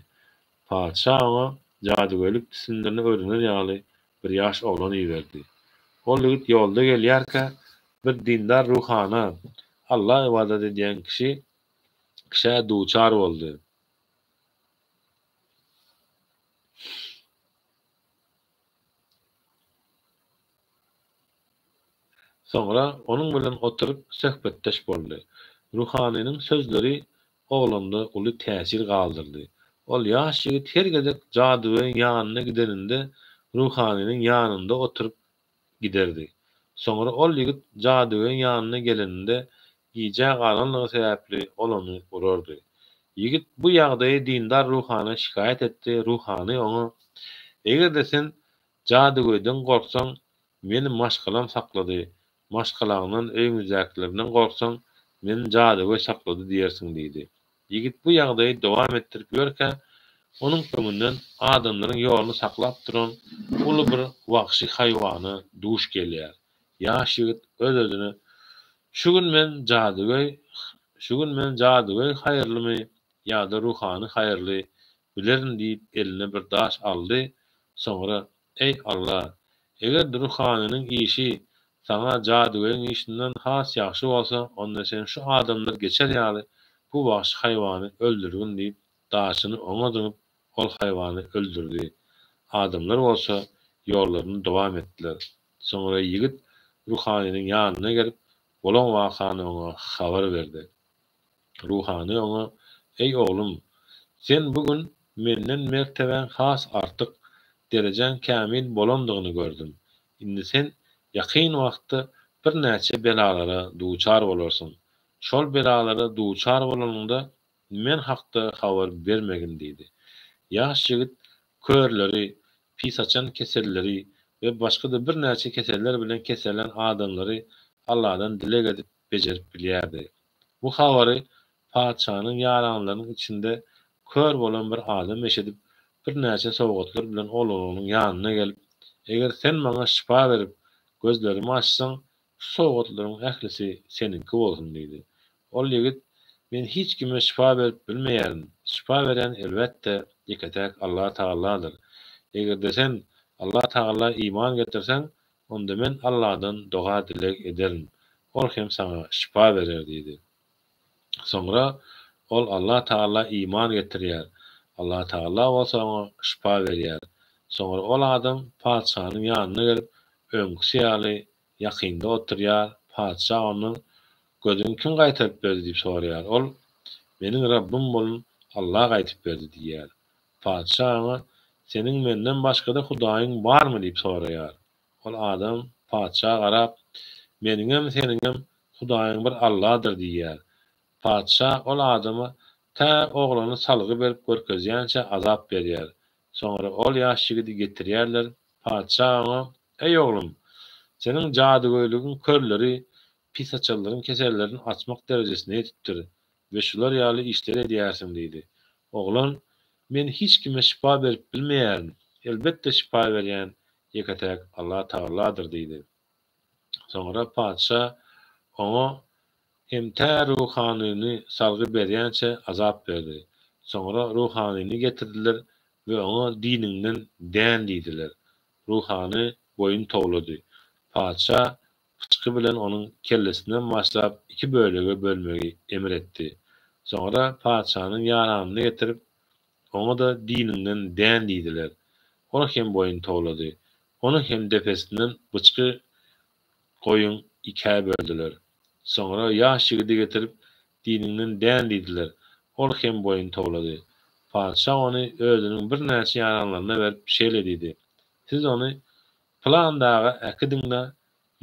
Patyşa oňa jadygöýlük tilsimlerini öwrener ýaly bir ýaş oglan iberdi. Ol ýigit ýolda gelýärkä, bir dindar ruhana, Alla ybadat edýän kişi, kişä duçar boldy. Soňra onuň bilen oturyp söhbetdeş boldy. Ruhanynyň sözleri oglanda uly täsir galdyrdy. Ol ýaş ýigit her gezek jadygöýüň ýanyna gideninde ruhanynyň ýanynda oturyp giderdi. Soňra ol ýigit jadygöýüň ýanyna geleninde gijä galanlygy sebäpli ol ony urardy. Ýigit bu ýagdaýy dindar ruhana şikaýat etdi, ruhany oňa, Eger-de sen Jadygöýden gorksaň, meni maşgalam saklady, maşgalaňdan, öýüňizdäkilerden gorksaň, meni jadygöý saklady diýersiň diýdi. Ýigit bu ýagdaýy dowam etdirip ýörkä, onuň öňünden adamlaryň ýoluny saklap duran uly bir wagşy haýwana duş gelýär. Ýaş ýigit öz-özüne, Şu gün men jadygöý, şu gün men jadygöý haýyrlymy ýa-da ruhany haýyrly bilerin diýip eline bir daş aldy, soňra, Eý, Alla! Eger ruhanynyň işi Saňa jadygöýüň işinden has ýagşy bolsa, onda Sen şu adamlar geçer ýaly bu wagşy haýwany öldürgin diýip, daşyny oňa zyňyp, ol haýwany öldürdi. Adamlar bolsa. ýollaryny dowam etdiler. Soňra ýigit ruhanynyň ýanyna gelip, bolan wakany oňa habar berdi. Ruhany oňa, Eý, oglum! Sen bu gün menden mertebäň has artyk, derejäň kämil bolandygyny gördüm. Indi sen ýakyn wagtda birnäçe belalara duçar bolarsyň. Şol belalara duçar bolanyňda men hakda habar bermegin diýdi. Ýaş ýigit körleri, pis-açan keselleri we başga-da birnäçe keseller bilen kesellän adamlary Alladan dileg edip bejerip bilýärdi. Bu habary patyşanyň ýaranlarynyň içinde kör bolan bir adam eşidip, birnäçe sowgatlar bilen ol oglanyň ýanyna gelip, Eger sen maňa şypa berip, gözlerimi açsaň, şu sowgatlaryň ählisi seniňki bolsun diýdi. Ol ýigit, Men hiç kime şypa berip bilmeýärin, şypa berýän elbetde, ýeke-täk Allatagaladyr. Eger-de sen Allatagala iman getirseň, onda men Alladan doga-dileg ederin, Ol hem saňa şypa berer diýdi. Soňra ol Allatagala iman getirýär. Allatagala bolsa oňa şypa berýär. Soňra ol adam patyşanyň ýanyna gelip, öňküsi ýaly ýakynda oturýar. Patyşa ondan, Gözüňi kim gaýtaryp berdi diýip soraýar. Ol, Meniň Rabbym bolan Alla gaýtyp berdi diýýär. Patyşa oňa, Seniň menden başga-da hudaýyň barmy diýip soraýar. Ol adam patyşa garap, Meniňem, seniňem Hudaýyň bir Alladyr diýýär. Patyşa ol adama tä oglany salgy berip görkezýänçä azap berýär. Soňra ol ýaş ýigidi getirýärler. Patyşa oňa, Eý, oglum! Seniň jadygöýlügiň körleri, pisaçallaryň kesellerini açmak derejesine ýetipdir we şular ýaly işleri edýärsiň diýdi. Oglan, Men hiç kime şypa berip bilmeýärin, elbetde şypa berýän ýeke-täk Allatagaladyr diýdi. Soňra patyşa oňa hem tä ruhanyny salgy berýänçä azap berdi. Soňra ruhanyny getirdiler we oňa diniňden dän diýdiler. Ruhany boýun towlady. Patyşa pyçgy bilen onuň kellesinden başlap iki bölege bölmegi emr etdi. Soňra patyşanyň ýaranyny getirip, oňa-da diniňden dän diýdiler. Ol hem boýun towlady. Ony hem depesinden byçgy goýuň ikä böldüler. Soňra ýaş ýigidi getirip, diniňden dän diýdiler. Ol hem boýun towlady. Patyşa ony özüniň birnäçe ýaranlaryna berip şeýle diýdi, Siz ony pylan daga äkidiň-de,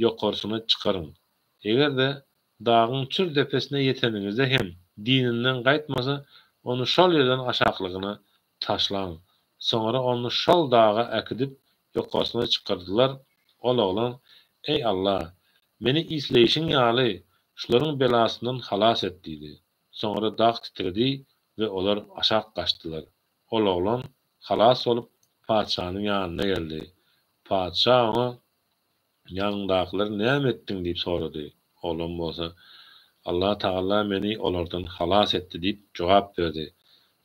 ýokarsyna çykaryň. Eger-de dagyň çür depesine ýeteniňizde hem dininden gaýtmasa, ony şol ýerden aşaklygyna taşlaň. Soňra ony şol daga äkidip, ýokarsyna çykardylar. Ol oglan, Eý, Alla! Meni isleýşiň ýaly, şularyň belasyndan halas et diýdi. Soňra dag titredi we olar aşak gaçdylar. Ol oglan halas bolup, patyşanyň ýanyna geldi. Patyşa oňa, Ýanyňdakylary näme etdiň diýip sorady. Oglan bolsa, Allatagala meni olardan halas etdi diýip jogap berdi.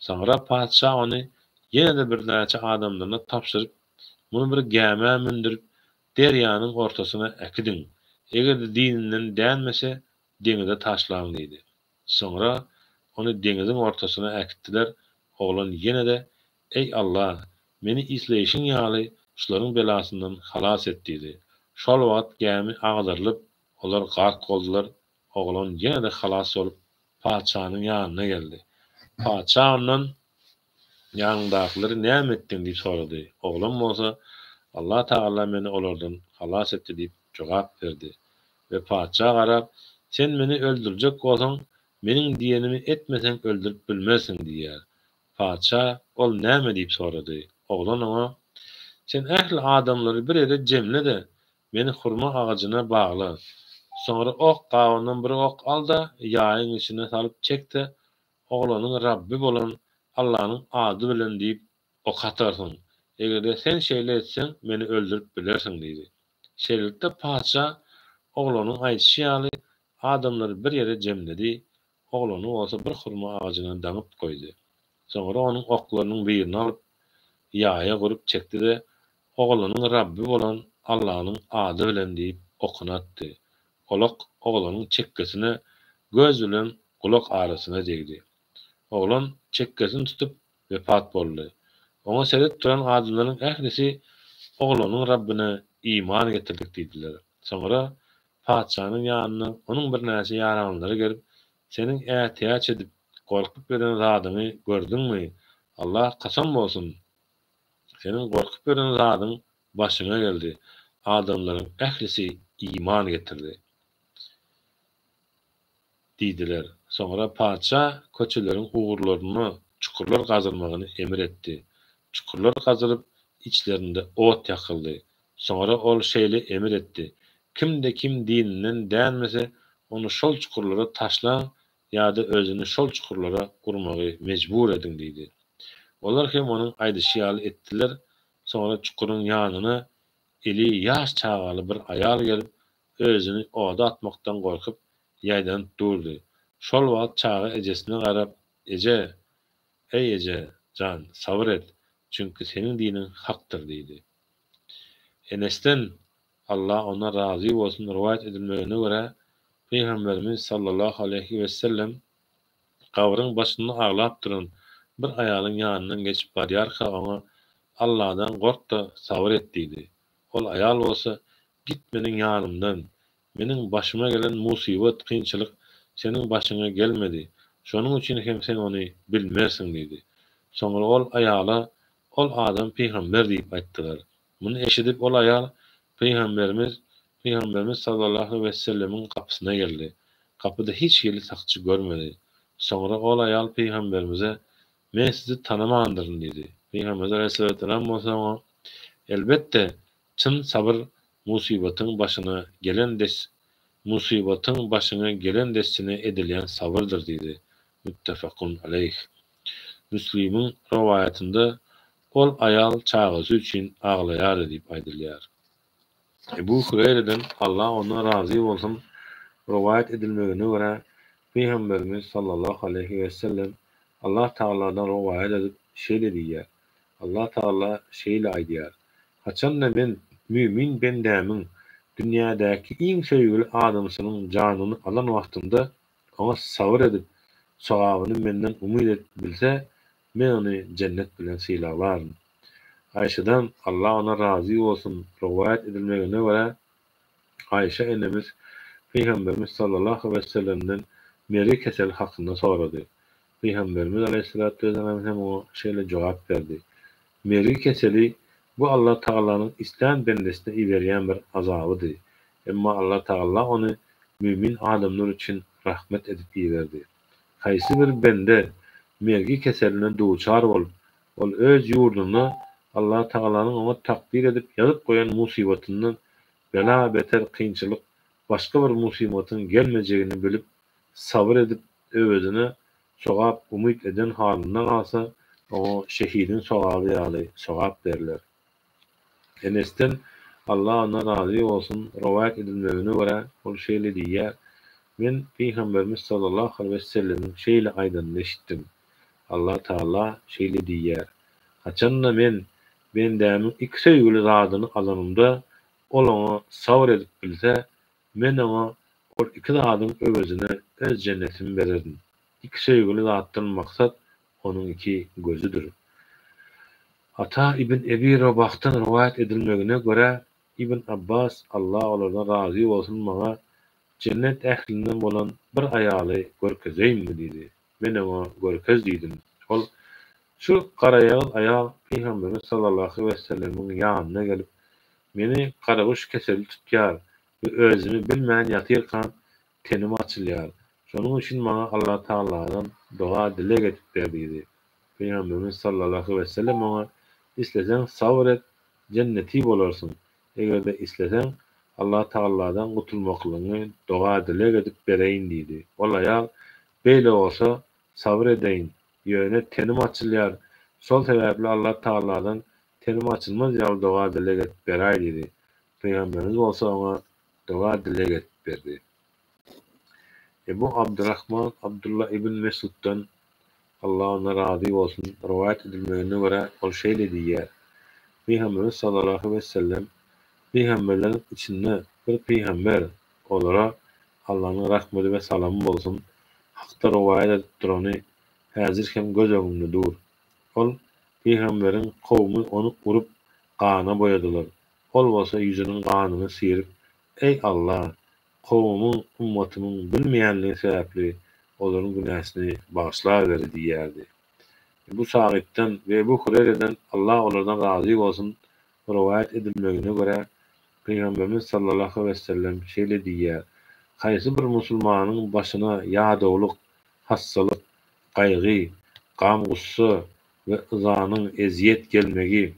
Soňra patyşa ony ýene-de birnäçe adamlaryna tabşyryp, Muny bir gämä mündürip, derýanyň ortasyna äkidiň. Eger-de dininden dänmese, deňize taşlaň diýdi. Soňra ony deňiziň ortasyna äkitdiler. Oglan ýene-de, Eý, Alla! Meni isleýşiň ýaly şularyň belasyndan halas et diýdi. Şol wagt gämi agdarylyp, olar gark boldular. Oglan ýene-de halas bolup, patyşanyň ýanyna geldi. Patyşa ondan, Ýanyňdakylary näme etdiň diýip sorady. Oglan bolsa, Allatagala meni olardan halas etdi diýip jogap berdi we patyşa garap, Sen meni öldürjek bolsaň, meniň diýenimi etmeseň öldürip bilmersiň diýýär. Patyşa, Ol näme? diýip sorady. Oglan oňa, Sen ähli adamlary bir ýere jemle-de, meni hurma agajyna bagla. Soňra ok gabyndan bir ok al-da, ýaýyň içine salyp çek-de, Oglanyň Rabby bolan Allanyň ady bilen diýip ok atarsyň. Eger-de sen şeýle etseň, meni öldürip bilersiň diýdi. Şeýlelikde, patyşa oglanyň aýdyşy ýaly, adamlary bir ýere jemledi, oglany bolsa bir hurma agajyna daňyp goýdy. Soňra onuň oklarynyň birini alyp, ýaýa gurup çekdi-de, Oglanyň Rabby bolan Allanyň ady bilen diýip okuny atdy. Ol ok oglanyň çekgesine, göz bilen gulak arasyna degdi. Oglan çekgesini tutup wepat boldy. Oňa seredip duran adamlaryň ählisi. Oglanyň Rabbine iman getirdik diýdiler. Soňra patyşanyň ýanyna onuň birnäçe ýaranlary gelip, Seniň ätiýaç edip, gorkup ýören zadyňy gördüňmi? Allaha kasam bolsun, seniň gorkup ýören zadyň başyňa geldi. Adamlaryň ählisi iman getirdi. Diýdiler. Soňra patyşa köçeleriň ugurlarynda çukurlar gazylmagyny emir etdi. Çukurlar gazylyp, içlerinde ot ýakyldy. Soňra ol şeýle emir etdi, Kimde-kim dininden dänmese, ony şol çukurlara taşlaň ýa-da özüni şol çukurlara urmagy mejbur ediň diýdi. Olar hem onuň aýdyşy ýaly etdiler. Soňra çukuryň ýanyna eli ýaş çagaly bir aýal gelip, özüni oda atmakdan gorkup, ýaýdanyp durdy. Şol wagt çaga ejesine garap, Eje, eý eje jan, sabyr et, çünki seniň diniň hakdyr diýdi. Enesden, Allah ondan razy bolsun, rowaýat edilmegine görä, Pygamberimiz sallallahu aleýhi wesellem gabryň başynda aglap duran bir aýalyň ýanyndan geçip barýarka oňa, Allahdan gork-da, sabyr et diýdi. Ol aýal bolsa, Git meniň ýanymdan, meniň başyma gelen musybat, kynçylyk seniň başyňa gelmedi, şonuň üçin hem sen ony bilmersiň diýdi. Soňra ol aýala, Ol adam pygamber diýip aýtdylar. Muny eşidip ol aýal Pygamberimiz Pygamberimiz sallallahu wesellemiň gapysyna geldi. Gapyda hiç hili sakçy görmedi. Soňra ol aýal Pygamberimize, Men sizi tanamandyryn diýdi. Pygamberimiz aleýhissalam bolsa oňa, Elbetde, çyn sabyr musybatyň başyna gelen des musybatyň başyňa gelen dessine edilýän sabyrdyr diýdi. Muttefakun aleýh. Müslimiň rowaýatynda Ol aýal çagasy üçin aglaýardy diýip aýdylýar. Ebu Hureýreden, Allah ondan razy bolsun, rowaýat edilmegine görä, Pygamberimiz sallallahu aleýhi wesellem Allah Tagaladan rowaýat edip şeýle diýýär, Allah Tagala şeýle aýdýar, Haçanda Men mümin bendämiň dünýädäki iň söýgüli adamsynyň janyny alan wagtymda oňa sabyr edip, sogabyny Menden umyt edip bilse, Men ony jennet bilen sylaglaryn. Aýşadan, Allah ondan razy bolsun, rowaýat edilmegine görä, Aýşa enemiz Pygamberimiz sallallahu wessellemden mergi keseli hakynda sorady. Pygamberimiz aleýhissalatu wessalam hem oňa şeýle jogap berdi, Mergi keseli bu Allah Tagalanyň islän bendesine iberýän bir azabydy. Emma Allah Tagala ony mümin adamlar üçin rahmet edip iberdi. Haýsy bir bende mergi keseline duçar bolup, ol öz ýurdunda Allah Tagalanyň oňa takdyr edip ýazyp goýan musybatyndan bela-beter kynçylyk, başga bir musybatyň gelmejegini bilip, sabyr edip, öwezine sogap umyt eden halynda galsa, oňa şehidiň sogaby ýaly sogap berler. Enesden, Allah ondan razy bolsun, rowaýat edilmegine görä, ol şeýle diýýär, Men Pygamberimiz sallallahu aleýhi wesellemiň şeýle aýdanyny eşitdim, Allah Tagala şeýle diýýär, Haçanda Men bendämiň iki söýgüli zadyny alanymda, ol oňa sabyr edip bilse, Men oňa ol iki zadyň öwezine Öz jennetimi bererin. Iki söýgüli zatdan maksat onuň iki gözüdir. Ata ibn Ebi Robahdan rowaýat edilmegine görä, Ibn Abbas, Allah olardan razy bolsun, maňa, Jennet ählinden bolan bir aýaly görkezeýinmi? diýdi. Men oňa, Görkez diýdim. Ol, Şu garaýagyz aýal Pygamberimiz sallallahu wesellemiň ýanyna gelip, Meni garaguş keseli tutýar we özümi bilmän ýatyrkam tenim açylýar. Şonuň üçin maňa Allatagaladan doga-dileg edip ber diýdi. Pygamberimiz sallallahu wesellem oňa, Isleseň sabyr et, jenneti bolarsyň. Eger-de isleseň, Allatagaladan gutulmaklygyňy doga-dileg edip bereýin diýdi. Ol aýal, Beýle bolsa, sabyr edeýin. Ýöne tenim açylýar. Şol sebäpli Allatagaladan tenim açylmaz ýaly doga-dileg edip beräý diýdi. Pygamberimiz bolsa oňa doga-dileg edip berdi. Ebu Abdurrahman Abdulla ibn Mesuddan, Allah ondan razy bolsun, rowaýat edilmegine görä, ol şeýle diýýär, Pygamberimiz sallallahu wesellem, Pygamberleriň içinde bir pygamber, olara Allanyň rahmedi we salamy bolsun, hakda rowaýat edip durany häzir hem göz öňümde dur. Ol pygamberiň kowumy ony urup, gana boýadylar. Ol bolsa ýüzüniň ganyny syryp, Eý, Alla! Kowumyň, ymmatymyň bilmeýänligi sebäpli olaryň günäsini bagyşlaweri diýýärdi. Ebu Sagytdan we Ebu Hureýreden, Allah olardan razy bolsun, rowaýat edilmegine görä, Pygamberimiz sallallahu wessellem şeýle diýýär, Haýsy bir musulmanyň başyna ýadawlyk, hassalyk, gaýgy, gam-gussa we yzanyň ezýet gelmegi,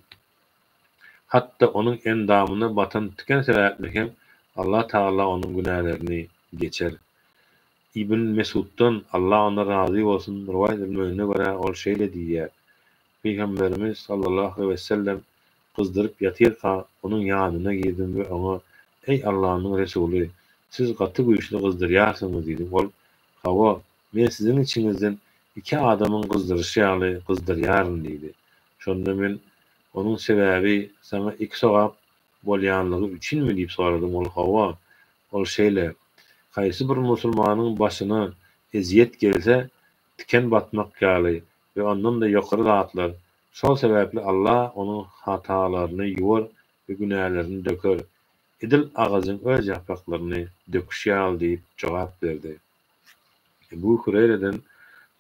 Hatda onuň endamyna batan tiken sebäpli hem Allah Tagala onuň günälerini geçer. Ibn Mesuddan, Allah ondan razy bolsun, rowaýat edilmegine görä, ol şeýle diýýär, Pygamberimiz sallallahu aleýhi wesellem gyzdyryp ýatyrka, onuň ýanyna girdim we oňa, Eý Allanyň Resuly, siz gaty güýçli gyzdyrýarsyňyz diýdim. Ol, Hawa, men siziň içiňizden iki adamyň gyzdyryşy ýaly gyzdyrýaryn diýdi. Şonda men, Onuň sebäbi saňa iki sogap bolýanlygy üçinmi diýip soradym. Ol, Hawa. Ol şeýle, Haýsy bir musulmanyň başyna ezýet gelse, tiken batmak ýaly we ondan-da ýokary zatlar, şol sebäpli Allah onuň hatalaryny ýuwar we günälerini döker, edil agajyň öz ýapraklaryny döküşi ýaly diýip jogap berdi. Ebu Hüreýreden,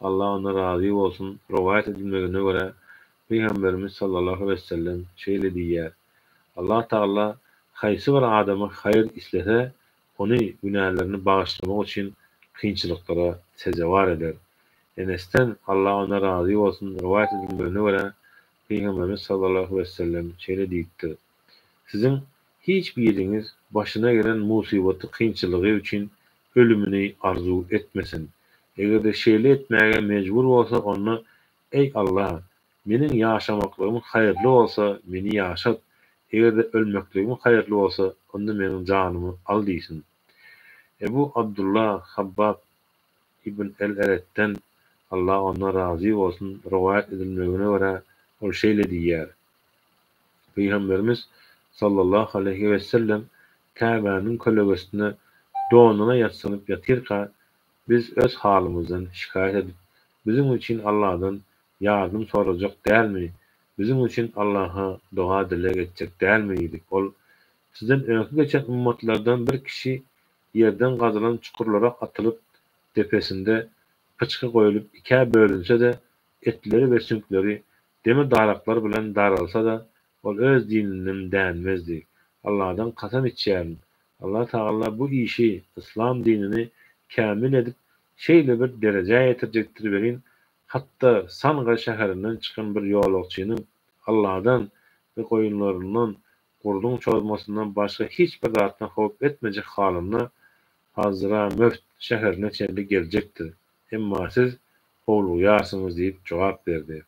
Allah ondan razy bolsun, rowaýat edilmegine görä, Pygamberimiz sallallahu wessellem şeýle diýýär, Allah Tagala haýsy bir adama haýyr islese, ony günälerini bagyşlamak üçin kynçylyklara sezewar eder. Enesden, Allah ondan razy bolsun, rowaýat edilmegine görä, Pygamberimiz sallallahu wessellem şeýle diýipdir, Siziň hiç biriňiz başyna gelen musybaty kynçylygy üçin ölümini arzuw etmesin. Eger-de şeýle etmäge mejbur bolsa, onda, Eý, Alla! Meniň ýaşamaklygym haýyrly bolsa, meni ýaşat, eger-de ölmekligim haýyrly bolsa, onda meniň janymy al diýsin. Ebu Abdulla Habbab ibn el-Eretden, Allah ondan razy bolsun, rowaýat edilmegine görä, ol şeýle diýýär, Pygamberimiz sallallahu aleýhi wesellem Käbäniň kölegesinde donuna ýassanyp ýatyrka, biz öz halymyzdan şikaýat edip, Biziň üçin Allahdan ýardym sorajak dälmi, biziň üçin Allaha doga-dileg etjek dälmi diýdik. Ol, Sizden öňki geçen ymmatlardan bir kişi ýerden gazylan çukurlara atylyp, depesinde pyçgy goýlup ikä bölünse-de, etleri we süňkleri Demir daraklar bilen daralsa-da, ol öz dininden dänmezdi. Allahdan kasam içýärin, Allah Tagala bu işi, yslam dinini kämil edip, şeýle bir derejä ýetirjekdir welin, hatda Sanga şäherinden çykan bir ýolagçynyň Allahdan we goýunlaryndan gurduň çozmasyndan başga hiç bir zatdan howp etmejek halynda Hazramöwt şäherine çenli geljekdir. Emma siz howlugýarsyňyz diýip jogap berdi.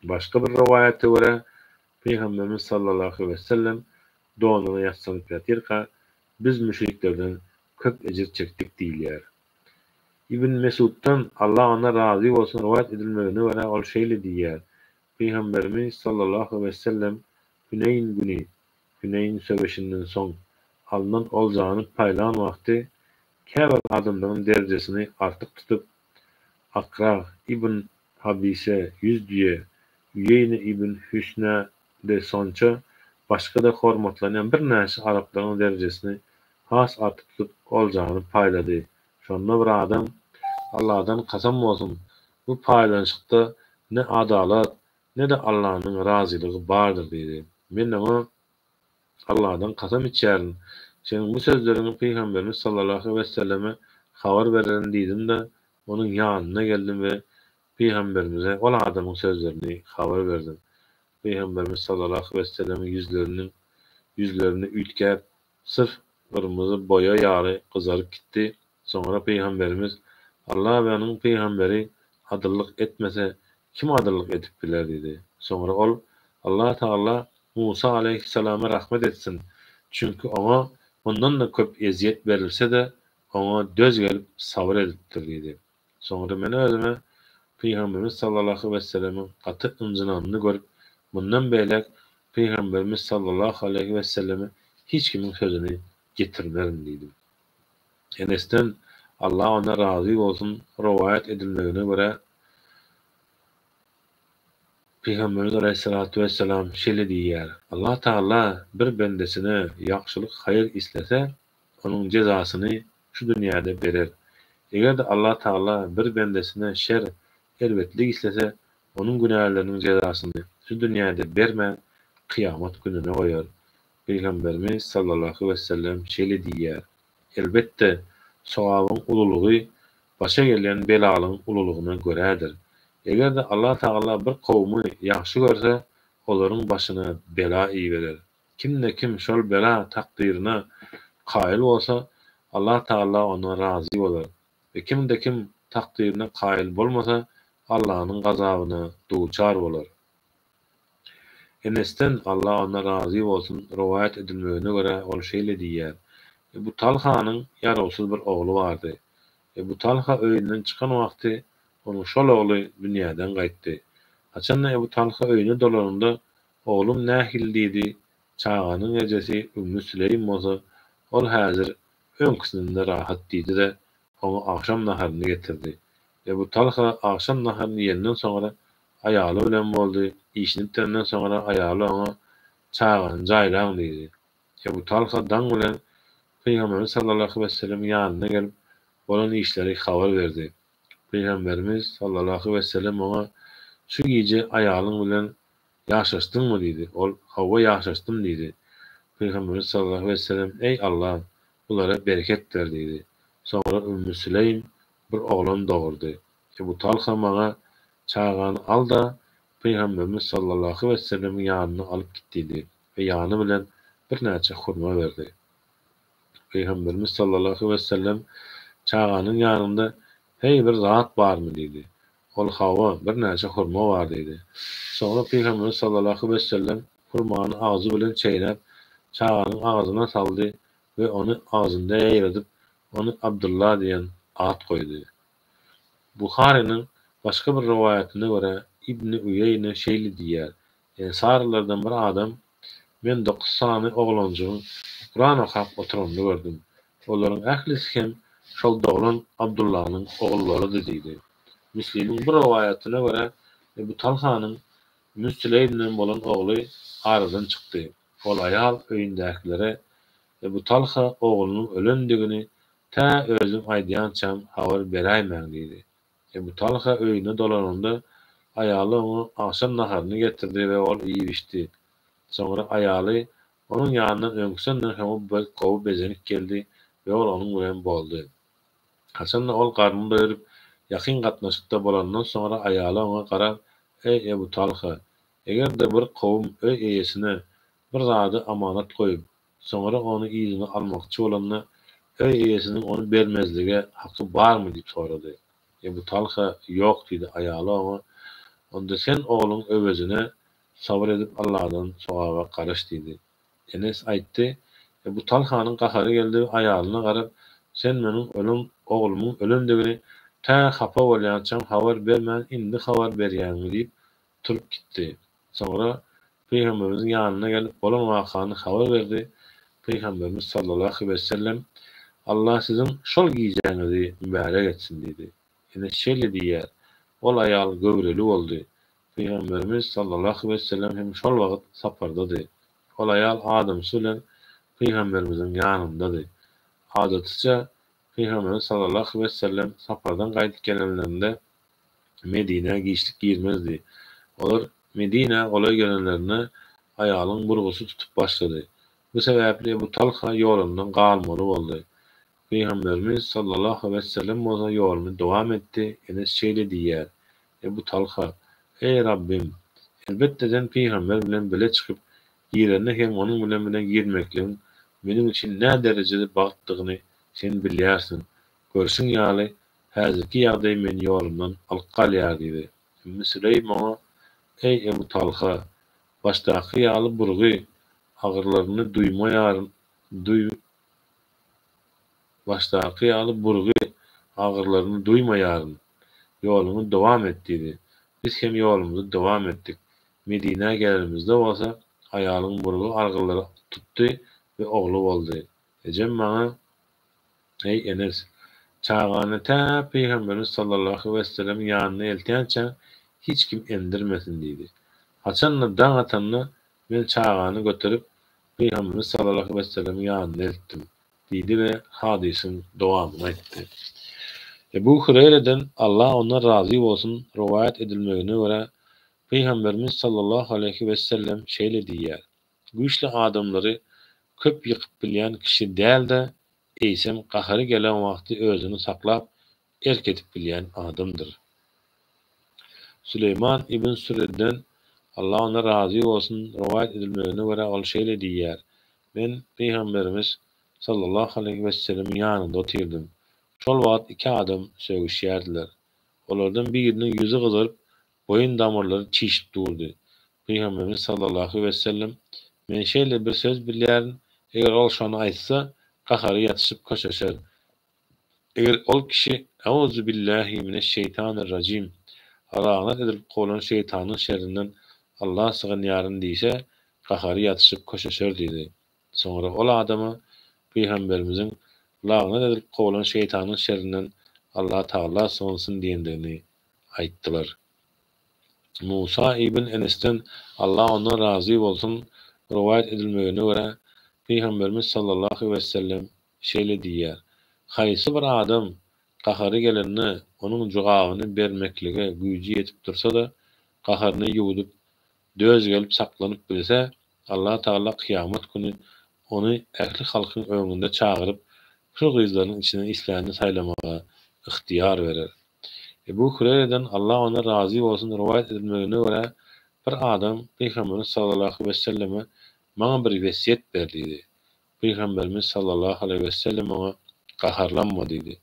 Başga bir rowaýata görä, Pygamberimiz sallallahu wesellem donuna ýassanyp ýatyrka, Biz müşriklerden köp ejir çekdik diýilýär. Ibn Mesuddan, Allah ondan razy bolsun, rowaýat edilmegine görä, ol şeýle diýýär, Pygamberimiz sallallahu wesellem Hüneýn güni, Hüneýn söweşinden soň, alnan oljany paýlan wagty, käbir adamlaryň derejesini artyk tutup, Akrag ibn Habise ýüz düýe, Üýeýne ibn Hüsnä-de sonça, başga-da hormatlanýan birnäçe araplaryň derejesini has artyk tutup, oljany paýlady. Şonda bir adam, Alladan kasam bolsun, bu paýlanyşykda ne adalat, ne-de Allanyň razylygy bardyr diýdi. Men oňa, Alladan kasam içýärin, seniň bu sözleriňi Pygamberimiz sallallahu weselleme habar bererin diýdim-de, onuň ýanyna geldim we Pygamberimize ol adamyň sözlerini habar berdim. Pygamberimiz sallallahu wesellemiň ýüzleriniň ýüzlerini üýtgäp, syrf gyrmyzy boýa ýaly gyzaryp gitdi. Soňra Pygamberimiz, Allah we Onuň pygamberi adyllyk etmese, kim adyllyk edip biler diýdi. Soňra ol, Allah Tagala Musa alaýhyssalama rahmet etsin, çünki oňa mundan-da köp ezýet berilse-de, oňa döz gelip sabyr edipdir diýdi. Soňra men özüme Pygamberimiz sallallahu wesselemiň gaty ynjynanyny görüp, mundan beýläk Pygamberimiz sallallahu aleýhi wesselleme hiç kimiň sözüni getirmerin diýdim. Enesden, Allah ondan razy bolsun, rowaýat edilmegine görä. Pygamberimiz aleýhissalatu wessalam şeýle diýýär, Allah Tagala bir bendesine ýagşylyk haýyr islese, onuň jezasyny şu dünýäde berer. Eger-de Allah Tagala bir bendesine şer, erbetlik islese, onuň günäleriniň jezasyny şu dünýäde bermän, kyýamat gününe goýar. Pygamberimiz sallallahu wessellem şeýle diýýär, Elbetde, sogabyň ululygy başa gelýän belalyň ululygyna görädir. Eger-de Allah Tagala bir kowumy ýagşy görse, olaryň başyna bela iberer. Kimde-kim şol bela takdyryna kaýyl bolsa, Allah Tagala ondan razy bolar we kimde-kim takdyryna kaýyl bolmasa, Allanyň gazabyna duçar bolar. Enesden, Allah ondan razy bolsun, rowaýat edilmegine görä, ol şeýle diýýär, Ebu Talhanyň ýarawsyz bir ogly bardy. Ebu Talha öýünden çykan wagty onuň şol ogly dünýäden gaýtdy. Haçanda Ebu Talha öýüne dolananda, Oglum nähili diýdi, çaganyň ejesi Ümmi Süleým bolsa, Ol häzir öňküsinden-de rahat diýdi-de, oňa agşam naharyny getirdi. Ebu Talha agşam naharyny iýenden soňra aýaly bilen boldy, işini bitirenden soňra aýaly oňa, Çagany jaýlaň diýdi. Ebu Talha daň bilen Pygamberimiz sallallahu wesellemiň ýanyna gelip, bolan işleri habar berdi. Pygamberimiz sallallahu wesellem oňa, Şu gije aýalyň bilen ýaşaşdyňmy diýdi. Ol, Hawa ýaşaşdym diýdi. Pygamberimiz sallallahu wesellem, Eý Allah, bulara bereket ber diýdi. Soňra Ümmü Süleým bir oglan dogurdy. Ebu Talha maňa, Çagany al-da, Pygamberimiz sallallahu wesellemiň ýanyna alyp git diýdi we ýany bilen birnäçe hurma berdi. Pygamberimiz sallallahu wesellem çaganyň ýanynda, Heý, bir zat barmy? diýdi. Ol, Hawa, birnäçe hurma bar diýdi. Soňra Pygamberimiz sallallahu wesellem hurmany agzy bilen çeýnäp, çaganyň agzyna saldy we ony agzynda ýaýradyp, ony Abdylla diýen at goýdy. Buharynyň başga bir rowaýatyna görä, Ibni Uýeýne şeýle diýýär, Ensarlylardan bir adam, Men dokuz sany oglanjygyň Kuran okap oturanyny gördüm. Olaryň ählisi hem şol doglan Abdullanyň ogullarydy diýdi. Müslimiň bir rowaýatyna görä, Ebu Talhanyň Ümmü Süleýmden bolan ogly aradan çykdy. Ol aýal öýündäkilere, Ebu Talha oglunyň ölendigini tä özüm aýdýançam habar beräýmäň diýdi. Ebu Talha öýüne dolananda, aýaly oňa agşam naharyny getirdi we ol iýip-içdi. Soňra aýaly onuň ýanyndan öňküsinden hem gowy bezenip geldi we ol onuň bilen boldy. Haçanda ol garnyny doýrup, ýakyn gatnaşykda bolandan soňra aýaly oňa garap, Eý, Ebu Talha! Eger-de bir kowum öý eýesine bir zady amanat goýup, soňra ony yzyna almakçy bolanda, öý eýesiniň ony bermezlige haky barmy diýip sorady. Ebu Talha, Ýok diýdi. Aýaly oňa, Onda sen ogluň öwezine sabyr edip Alladan sogaba garaş diýdi. Enes aýtdy, Ebu Talhanyň gahary geldi we aýalyna garap, Sen meniň ölen oglumyň ölendigini tä hapa bolýançam habar bermän indi habar berýäňmi diýip, turup gitdi. Soňra Pygamberimiziň ýanyna gelip, bolan wakany habar berdi. Pygamberimiz sallallahu wesellem, Allah siziň şol gijäňizi mübärek etsin diýdi. Enes şeýle diýýär, Ol aýal göwreli boldy. Pygamberimiz sallallahu wesellem hem şol wagt sapardady. Ol aýal adamsy bilen Pygamberimiziň ýanyndady. Adatyça, Pygamberimiz sallallahu wesellem sapardan gaýdyp gelenlerinde Medinä giçlik girmezdi. Olar Medinä golaý gelenlerinde aýalyň burgusy tutup başlady. Bu sebäpli Ebu Talha ýolundan galmaly boldy. Pygamberimiz sallallahu wessellem bolsa ýoluny dowam etdi, Enes şeýle diýýär, Ebu Talha, Eý, Rabbym! Elbetde sen pygamber bilen bile çykyp girende hem onuň bilen bile girmekligiň meniň üçin nä derejede bagtdygyny sen bilýärsiň. Görşüň ýaly, Häzirki ýagdaý meni ýolumdan alyp galýar diýdi. Ümmi Süleým oňa, Eý, Ebu Talha! Başdaky ýaly burgy agyrylaryny duýmaýaryn duý Başdaky ýaly burgy agyrylaryny duýmaýaryn. Ýoluňy dowam et diýdi. Biz hem ýolumyzy dowam etdik. Medinä gelenimizde bolsa, aýalyň burgy argylary tutdy we ogly boldy. Ejem maňa, Eý, Enes! Çagany tä Pygamberimiz sallallahu wesselemiň ýanyna eltýänçäň hiç kim emdirmesin diýdi. Haçan-da daň atanda, men çagany göterip, Pygamberimiz sallallahu aleýhi wesellemiň ýanyna eltdim diýdi we hadysyň dowamyny aýtdy. Ebu Hüreýreden, Allah ondan razy bolsun, rowaýat edilmegine görä, Pygamberimiz sallallahu aleýhi wesellem şeýle diýýär, Güýçli adamlary köp ýykyp bilýän kişi däl-de, eýsem gahary gelen wagty özüni saklap, erk edip bilýän adamdyr. Süleýman ibn Sürredden, Allah ondan razy bolsun, rowaýat edilmegine görä ol şeýle diýýär, Men Pygamberimiz sallallahu aleýhi wesellemiň ýanynda otyrdym. Şol wagt iki adam sögüşýärdiler. Olardan biriniň ýüzi gyzaryp, boýun damarlary çişip durdy. Pygamberimiz sallallahu aleýhi wesellem, Men şeýle bir söz bilýärin, eger ol şony aýtsa, gahary ýatyşyp köşeşer. Eger ol kişi, Euzu billahi mineşşeýtanirrajim, Lagnat edilip kowlan şeýtanyň şerrinden Alla sygynýaryn diýse, gahary ýatyşyp köşeşer diýdi. Soňra ol adama Pygamberimiziň, Lagnat edilip kowlan şeýtanyň şerrinden Allatagala sygynsyn diýendigini aýtdylar. Musa ibn Enesden, Allah ondan razy bolsun, rowaýat edilmegine görä, Pygamberimiz sallallahu wessellem şeýle diýýär, Haýsy bir adam gahary gelende onuň jogabyny bermeklige güýji ýetip dursa-da, gaharyny ýuwdup, döz gelip saklanyp bilse, Allatagala kyýamat güni ony ähli halkyň öňünde çagyryp, hür gyzlarynyň içinden islänini saýlamaga ygtyýar berer. Ebu Hüreýreden, Allah ondan razy bolsun, rowaýat edilmegine görä, bir adam Pygamberimiz sallallahu weselleme Maňa bir wesýet ber diýdi. Pygamberimiz sallallahu aleýhi wesellem oňa, Gaharlanma diýdi.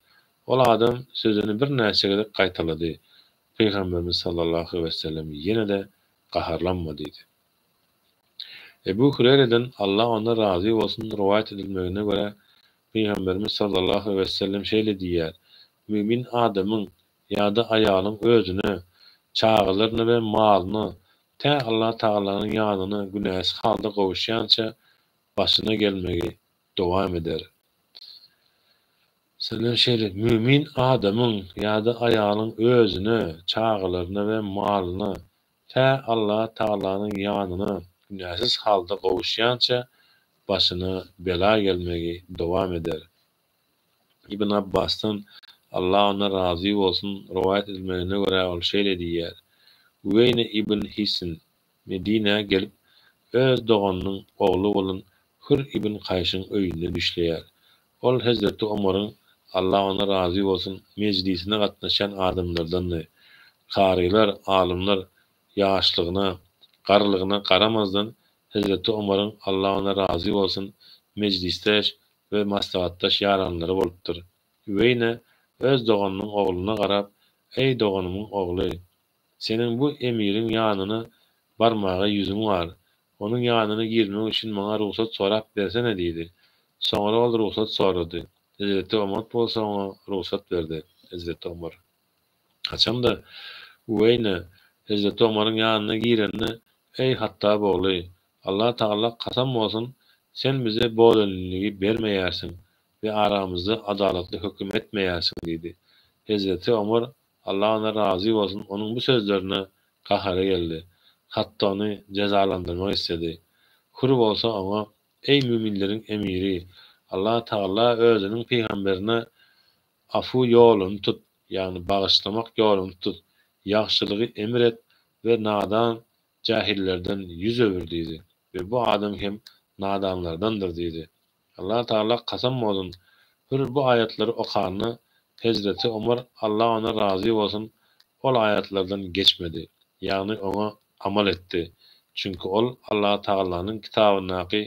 Ol adam sözüni birnäçe gezek gaýtalady. Pygamberimiz sallallahu aleýhi wesellem ýene-de, Gaharlanma diýdi. Ebu Hüreýreden, Allah ondan razy bolsun, rowaýat edilmegine görä, Pygamberimiz sallallahu aleýhi wesellem şeýle diýýär, Mümin adamyň ýa-da aýalyň özüne, çagalaryna we malyna tä Allah Tagalanyň ýanyna günäsiz halda gowuşýança başyna gelmegi dowam eder. Sellem şeýle, Mümin adamyň ýa-da aýalyň özüne, çagalaryna we malyna tä Allah Tagalanyň ýanyna günäsiz halda gowuşýança başyna bela gelmegi dowam eder. Ibn Abbasdan, Allah ondan razy bolsun, rowaýat edilmegine görä ol şeýle diýýär, Uweýne ibn Hisn Medinä gelip, öz doganynyň ogly bolan Hür ibn Kaýşyň öýünde düşleýär. Ol hezreti Omaryň, Allah ondan razy bolsun, mejlisine gatnaşýan adamlardandy. Karylar, alymlar ýaşlygyna, garrylygyna garamazdan, hezreti Omaryň, Allah ondan razy bolsun, mejlisdeş we maslahatdaş ýaranlary bolupdyr. Üweýne öz doganynyň ogluna garap, Eý, doganymyň ogly! Seniň bu emiriň ýanyna barmaga ýüzüň bar. Onuň ýanyna girmek üçin maňa rugsat sorap bersene diýdi. Soňra ol rugsat sorady. Hezreti Omar bolsa oňa rugsat berdi. Hezreti Omar. Haçan-da, Uweýne Hezreti Omaryň ýanyna girende, Eý, Hattab ogly! Allatagala kasam bolsun, sen bize bolelinligi bermeýärsiň we aramyzda adalatly höküm etmeýärsiň diýdi. Hezreti Omar Allah ondan razy bolsun, onuň bu sözlerine gahary geldi. Hatda ony jezalandyrmak isledi. Hür bolsa oňa, Eý, müminleriň emiri! Allah Tagala özüniň pygamberine afu ýoluny tut, ýagny bagyşlamak ýoluny tut, ýagşylygy emir et we nadan jahillerden ýüz öwür diýdi we bu adam hem nadanlardandyr diýdi. Allah Tagala kasam bolsun, Hür bu aýatlary okanda, hezreti Omar, Allah ondan razy bolsun, ol aýatlardan geçmedi, ýagny oňa amal etdi, çünki ol Allah Tagalanyň kitabyndaky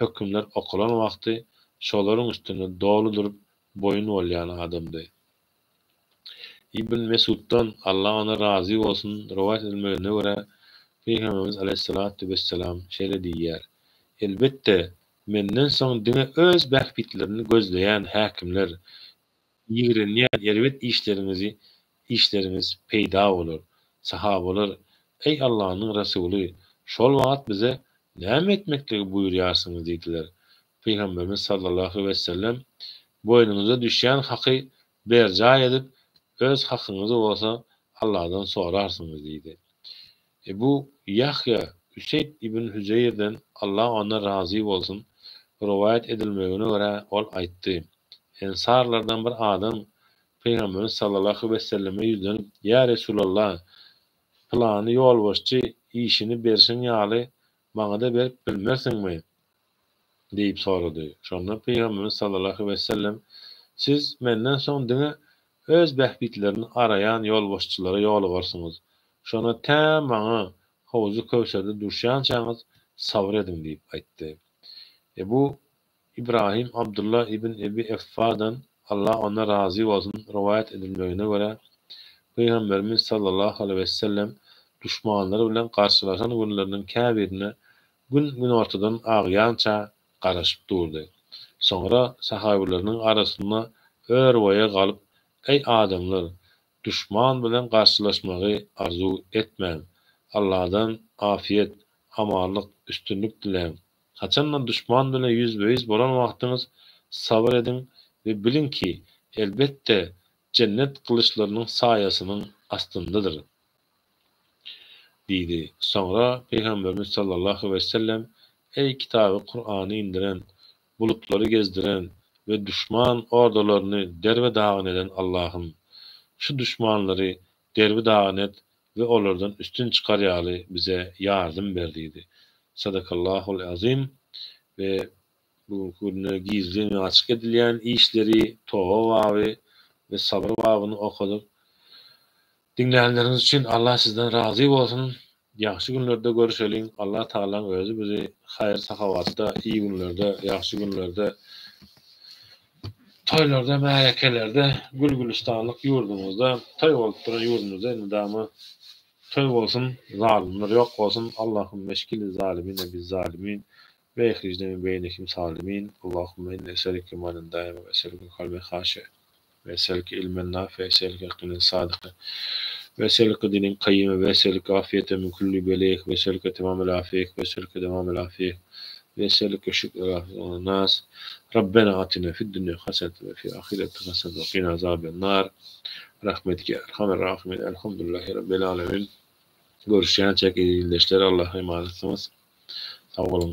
hökümler okalan wagty şolaryň üstünde doly durup boýun bolýan adamdy. Ibn Mesuddan, Allah ondan razy bolsun, rowaýat edilmegine görä, Pygamberimiz aleýhissalatu wesselam şeýle diýýär, Elbetde, menden soň diňe öz bähbitlerini gözleýän häkimler, ýigrenýän erbet işleriňizi işleriňiz peýda bolar. Sahabalar, Eý Allanyň Resuly, şol wagt bize näme etmekligi buýurýarsyňyz diýdiler. Pygamberimiz sallallahu wesellem, Boýnuňyza düşýän haky berjaý edip, öz hakyňyzy bolsa Alladan sorarsyňyz diýdi. Ebu. Ýahýa Üseýd ibn Hüjeýrden, Allah ondan razy bolsun, rowaýat edilmegine görä, ol aýtdy, Ensarlardan bir adam Pygamberimiz sallallahu weselleme ýüzlenip, Ýa Resulallah! Pylany ýolbaşçy işini berşiň ýaly maňa-da berip bilmersiňmi? diýip sorady. Şonda Pygamberimiz sallallahu wesellem, Siz menden soň diňe öz bähbitlerini araýan ýolbaşçylara ýolugarsyňyz. Şonda tä maňa Howzy Köwserde duşýançaňyz sabyr ediň diýip aýtdy. Ebu Ibrahim Abdulla ibn Ebi Effadan, Allah ondan razy bolsun, rowaýat edilmegine görä, Pygamberimiz sallallahu aleýhi wesellem duşmanlary bilen garşylaşan günleriniň käbirinde Gün günortadan agýança garaşyp durdy. Soňra sahabylarynyň arasynda ör-boýa galyp, Eý, adamlar! Duşman bilen garşylaşmagy arzuw etmäň. Alladan afyýet, amanlyk, üstünlik diläň. Haçan-da duşman bilen ýüzbe-ýüz bolan wagtyňyz sabyr ediň we biliň ki, elbetde, jennet gylyçlarynyň saýasynyň astyndadyr. Diýdi. Soňra Pygamberimiz sallallahu wesellem, Eý, kitaby Kurany indiren, bulutlary gezdiren we duşman ordalaryny derbi-dagyn eden Allahym! Şu duşmanlary derbi-dagyn et we olardan üstün çykar ýaly bize ýardam ber diýdi. Sadakallahul azim. We bu günki günde gizlin we açyk edilýän işleri toba baby we sabyr babyny okadyk. Diňlänleriňiz üçin Allah sizden razy bolsun. Ýagşy günlerde görüşeliň. Allah Tagalaň özi bizi haýyr sahawatda, iyi günlerde, ýagşy günlerde, toýlarda, märekelerde, gül-gülistanlyk ýurdumyzda, toý bolup duran ýurdumyzda elmydama toý bolsun, zalymlar ýok bolsun. Allahümme eşkili zalimine biz-zalimin we ehrijne min beýnihim salimin. Allahümme inne eselüke imanen daime we eselüke kalben haşi'e. We eselüke ilmen nafi'e we eselüke ýakinen sadyka we eselüke dinen kaýýime we eselüke afiýeten min külli beleyh we eselüke temamel afiýeh we eselüke dewamel afiýeh we eselüke şükrel nas Rabbena atina fid dünýa haseneten we fil ahireti haseneten we qina azaben nar Rahmetike ya erhamer rahimin Elhamdülillahi rabbil alemin Görüşýänçäk eziz ildeşler Allaha emanatsiňiz Sag boluň.